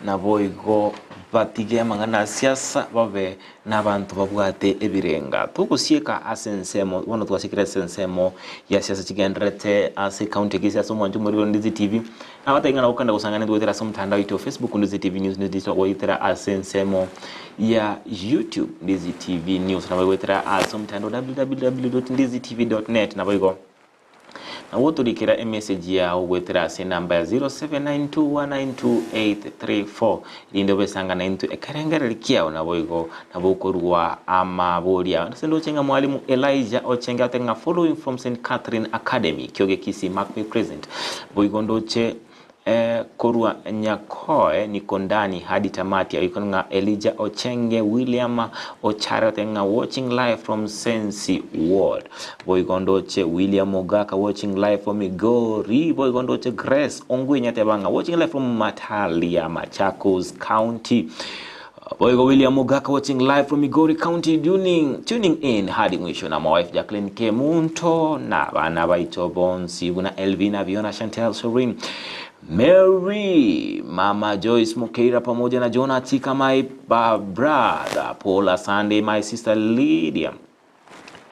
naboigo batige amang'ana a siasa babe nabanto babwate ebirenga. Togosieka ase ensemo, bono twasiekire ase ensemo ya siasa chigendererete ase ecounty ya Kisii ase omwancho omorero Ndizi TV. Nabatebie ng'a nabo okogenda gosang'ana intwe goetera ase omotandao oito o Facebook Ndizi TV News News Digital goetera ase ensemo ya YouTube Ndizi TV News nabo goetera ase omotandao www.ndizitv.net nabo igo nabo otorikera emessage yao goetera ase enamba ya 0792192834 rinde obesangana intwe ekerengereri kiao nabo igo nabo okorua amabori ao ase ndoche ng'a mwalimu Elijah ochenge ate ng'a following from St Catherine Academy kioge Kisii mark me present boigo ndoche eh, korwa Nyakoe niko ndani hadi tamati aiko ng'a Elijah Ochenge William Ochare ate ng'a watching live from Sensi Ward boigo ndoche William Ogaka watching live from Migori boigo ndoche Grace Ongwenya ateba ng'a watching live from Matalia Machakos County Boigo William Mogaka watching live from Migori County tuning, tuning in hadi mwisho na my wife Jacqueline Kemunto na abana baito bonsi buna Elvina Viona Chantel Sorin Mary Mama Joyce Mukeira pamoja na Jonah Tika my brother Paula Sunday my sister Lydia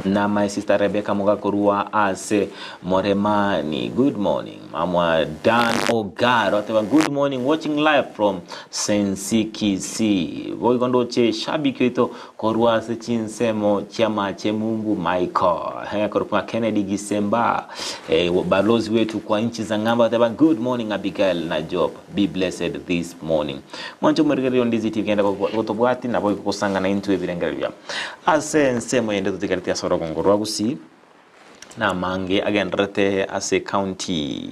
na my sister Rebecca Mugakorwa ase Moremani. Good morning. Mama Dan Ogaro ateba good morning watching live from Sensikisi. Boigo ndoche shabiki oito korwa ase chinsemo chiamache Mumbu Michael. He korwa Kennedy Gisemba. Eh, balozi wetu kwa nchi za ng'ambo ateba good morning Abigail na Job. Be blessed this morning. Mwancho morigererio Ndizi TV genda gotobwati nabo gosangana intwe ebirengererio. Ase ensemo eyende totigareti ase orogongo rwa Gusii, na amange agendererete ase ecounty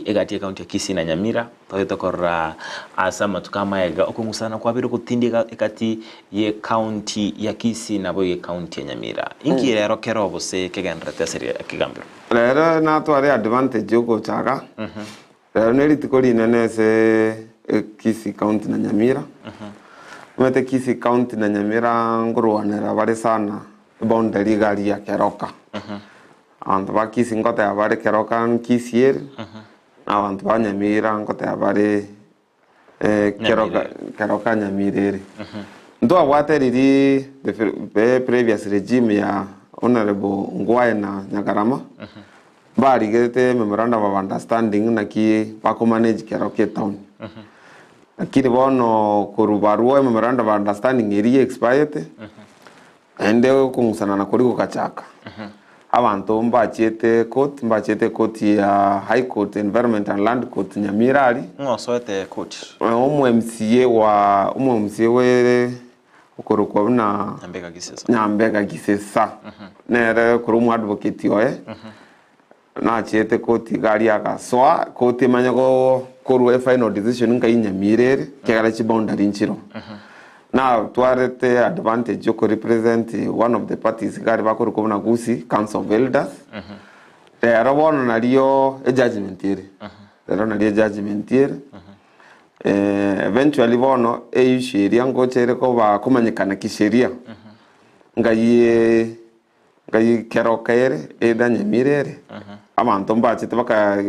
egati y'ecounty ya Kisii na Nyamira, togete korora ase amatuko amaega okong'usana kwabeire ogotindi egati y'ecounty ya Kisii naboigo ecounty ya Nyamira. Inki rero kero gose kegendererete ase ekegambero? Rero natware advantage yogochaka, rero ne rituko rinene ase. Kisii County na Nyamira. Omanyete Kisii County na Nyamira nkorwanera bare sana eboundary iga aria ya Keroka. Abanto ba Kisii nkoteba bare Keroka Kisii ere, na abanto ba Nyamira nkoteba bare Keroka Keroka Nyamira ere. Ntwabwate riria the the previous regime ya Honourable Ngwae na Nyagarama, mbarigete memorandum of understanding naki bakomanage Keroka etown. Lakini bono korwa barwo ememorandum of understanding eria expirete, naende okong'usanana koria gogachaka. Abanto mbachiete court, mbachiete ecourt ya High Court, Environment and Land Court Nyamira aria. Ng'o osoete court? Omo MCA wa omo MCA we okorokwa buna Nyambega Gisesa. Nyambega Gisesa. Nere korwa omo advocate oye. Nachiete court iga aria agasoa, court emanye go korwa efinal decision nkai Nyamira ere, ekiagera chiboundary nchiroo. Natwarete advantage yo korepresent one of the parties iga aria bakorokwa buna Gusii Council of Elders. Rero bono nario ejudgement ere, rero nario ejudgement ere, eventually bono eissue eria ngocha ere koba komanyekana kisheria, ngai Ngai keroka ere, either Nyamira ere, abanto mbachete baka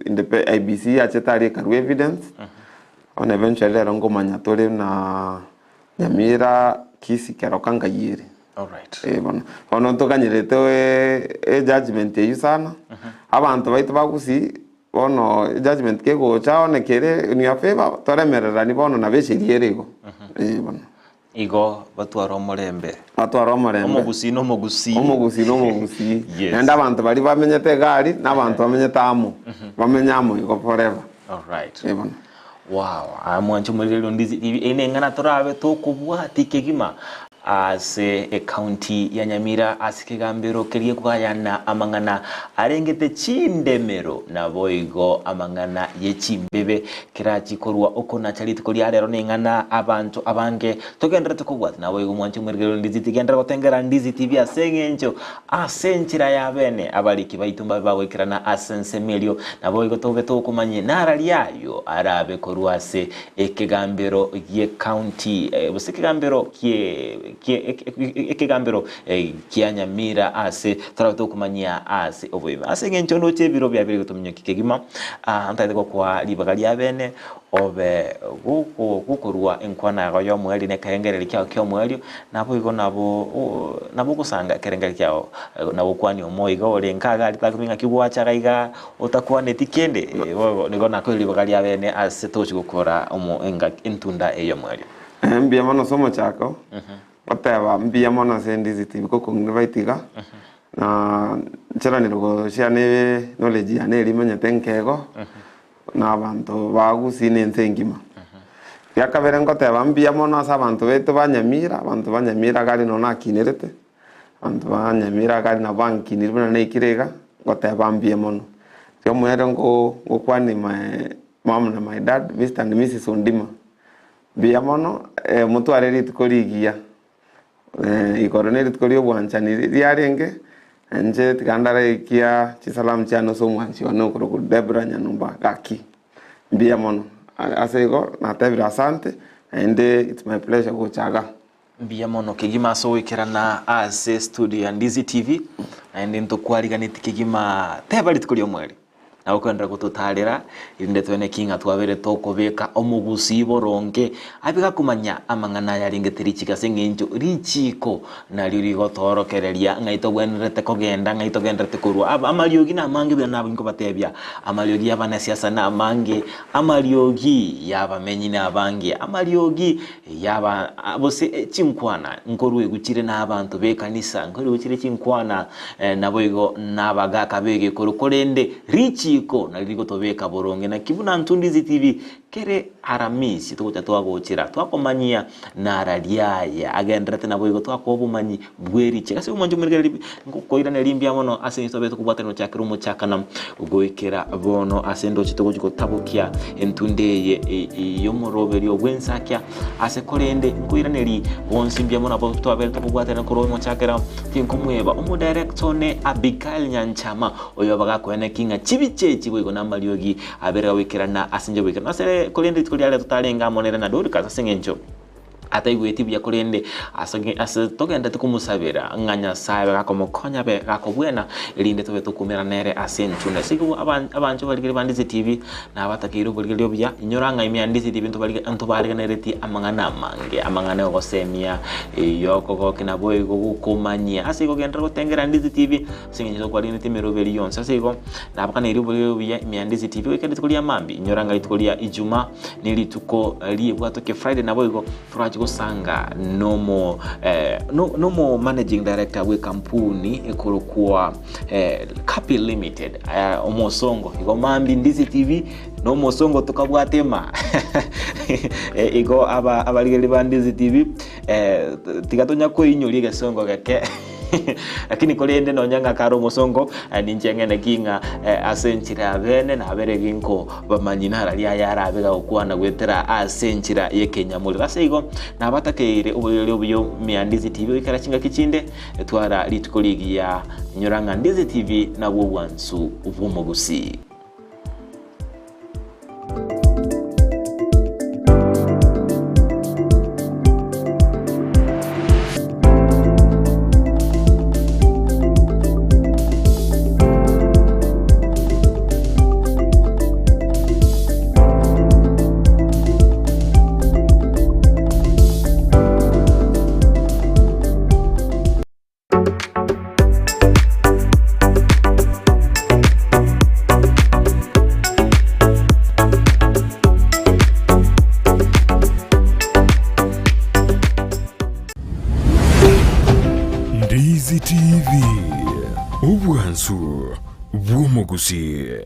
indepe IEBC yachete aria ekarua evidence, bono eventually rero nkomanya tore buna Nyamira, Kisii, keroka ngai ere. Alright. Eh bono, bono ntoganyerete ejudgement eywo sana, abanto baito ba Gusii, bono ejudgement kegocha one kere in your favour, toremererani bono nabo esheria ere igo, eh bono. Igo batware omorembe. Batware omorembe. Omogusii na omogusii. Omogusii na omogusii. Yes. Naende abanto baria bamenyete iga aria, na abanto bamenyete amo. Bamenye amo igo forever. Alright. Eh bono. Wow, aa mwanche omorigereria Ndizi TV, eye neng'ana torabe tokobwatia kegima ase ecounty ya Nyamira ase ekegambero keria kwayana amang'ana arengete chindemero naboigo amang'ana ye chimbebe Kerachi korwa okonacha rituko ria rero ning'ana abanto abange togendererete kobwata. Naboigo mwanche omwerigererio Ndizi tigenderera gotengera Ndizi TV ase eng'encho ase enchera ya bene abariki baito mbabe bagoikerana ase ensemo erio. Naboigo tobe tokomanyia nara riayo arabe korwa ase ekegambero gie county gose ekegambero kie kie ekegambero kia Nyamira ase torabe tokomanyia ase oboime. Ase eng'encho ndoche ebiro biabeire gotominyokia kegima, ntagete gokoa ribaga ria bene obe gokorua enkwana yago y'omoerio na ekerengererio kiao ki'omoerio, naboigo nabo nabo ogosanga ekerengererio kiao na gokwania omoigo ore nka iga aria takomanya ng'aki gwacha iga igaa otakwaneti kende, boigo nigo nakoire ribaga ria bene ase togochia gokora omo engaki entunda eye y'omoerio. Mbuya mono ase omochako. Goteba mbuya mono ase Ndizi TV gokong'invite iga, na ncheranire goshare ne knowledge yane eria emenyete nkego, na abanto ba Gusii na ense engima. Egia kabere ngoteba mbuya mono ase abanto baito ba Nyamira, abanto ba Nyamira iga aria nabo nakinerete, abanto ba Nyamira iga aria nabo bankinire buna naikire iga, ngoteba mbuya mono. Erio omoerio ngo ngokwania my mum na my dad, Mr and Mrs Ondima. Mbuya mono, motware rituko rigiya. Igoro nerituko ri'obwanchani riarenge, inche tiga ndaraikia chisalamu chiane ase omwanchi one okorokwa Debra Nyanumba gaki. Mbuya mono. Ase igo natebire asante, naende it's my pleasure gocha igaa. Mbuya mono kegima ase ogoikerana ase studio ya Ndizi TV, naende ntokwariganeti kegima teba rituko ri'omweri. Na gokoenderera gototaarera, erinde twene ki ng'a twabeire tokobeka omogusii boronge abe gakomanya amang'ana aya arengete richiiko ase engencho richiiko nario rigotoorokereria ng'ai togwenerete kogenda, ng'ai togendererete korwa. Aba amariogi namange buna nabo inkobatebia, amariogi y'abanasiasa namange, amariogi y'abamenyi nabange, amariogi Yaba gose chinkwana nkoruegwa chire nabanto b'ekanisa, nkoruegwa chire chinkwana naboigo nabagaaka b'egekoro, korende richiiko nario rigotobeka boronge. Naki buna Ntundizi TV kere Aramisi togocha twagochera twakomanyia nara riaye agendererete naboigo twakoa obomanyi bw'erichiiko. Ase omonche omorigereria ngokoiraneria mbuya mono ase eng'encho twabete kobwatanigwa gochakera omochakano Goikera bono ase ndoche togochia gotabokia entunda eye y'omoroberio bw'ensakia ase korende nkoiranerie bonsi mbuya mono abwo twabere tokobwaterana korwa omochakero tinkomweba omodirector one Abigail Nyanchama oyo bagakoeneki ng'a chibicha echi boigo namariogi abere goikerana ase inche goikerana ase. Korende korende rituko riare totarenge amo nere na Dorcas ase eng'encho ataigweti buya korende ase ase togenderete komosabera ng'a Nyasae abe gakomokonya abe gakobwena erinde tobe tokoumera nere ase enchuna. Ase igo aban abanchwa barigereria ba Ndizi TV nabatakeire oborigereria obuya, inyora ng'a ime ya Ndizi TV ntobarige ntobaregeneretie amang'ana amange, amang'ana ya ogosemia, yokogokia naboigo gokomanyia. Ase igo genderera gotengera Ndizi TV ase eng'encho tokwarenereti emeroberi yonsi. Ase igo, nabakaneiri oborere obuya ime ya Ndizi TV goika rituko ria mambia, inyora ng'a rituko ria Ijumaa ne rituko riebwatokia Friday naboigo torache gosanga nomo no nomo managing director bw'ekampuni ekorokwa Kapi Limited omosongo igo mambia Ndizi TV na omosongo tokabwate ema igo aba abarigereria ba Ndizi TV tiga tonya koinyoria egesongo geke Lakini korende nonya ng'a kare omosongo, ninche ng'ende ki ng'a ase enchera ya bene nabere ginkobamanyi narari aya arabe gagokwana goetera ase enchera y'ekenyamorero. Ase igo nabatakeire oboyori obuya mia Ndizi TV goikera chingaki chinde, twara rituko rigiya inyora ng'a Ndizi TV nabwo obwansu bw'omogusii. Ndizi TV, obwansu bw'omogusii.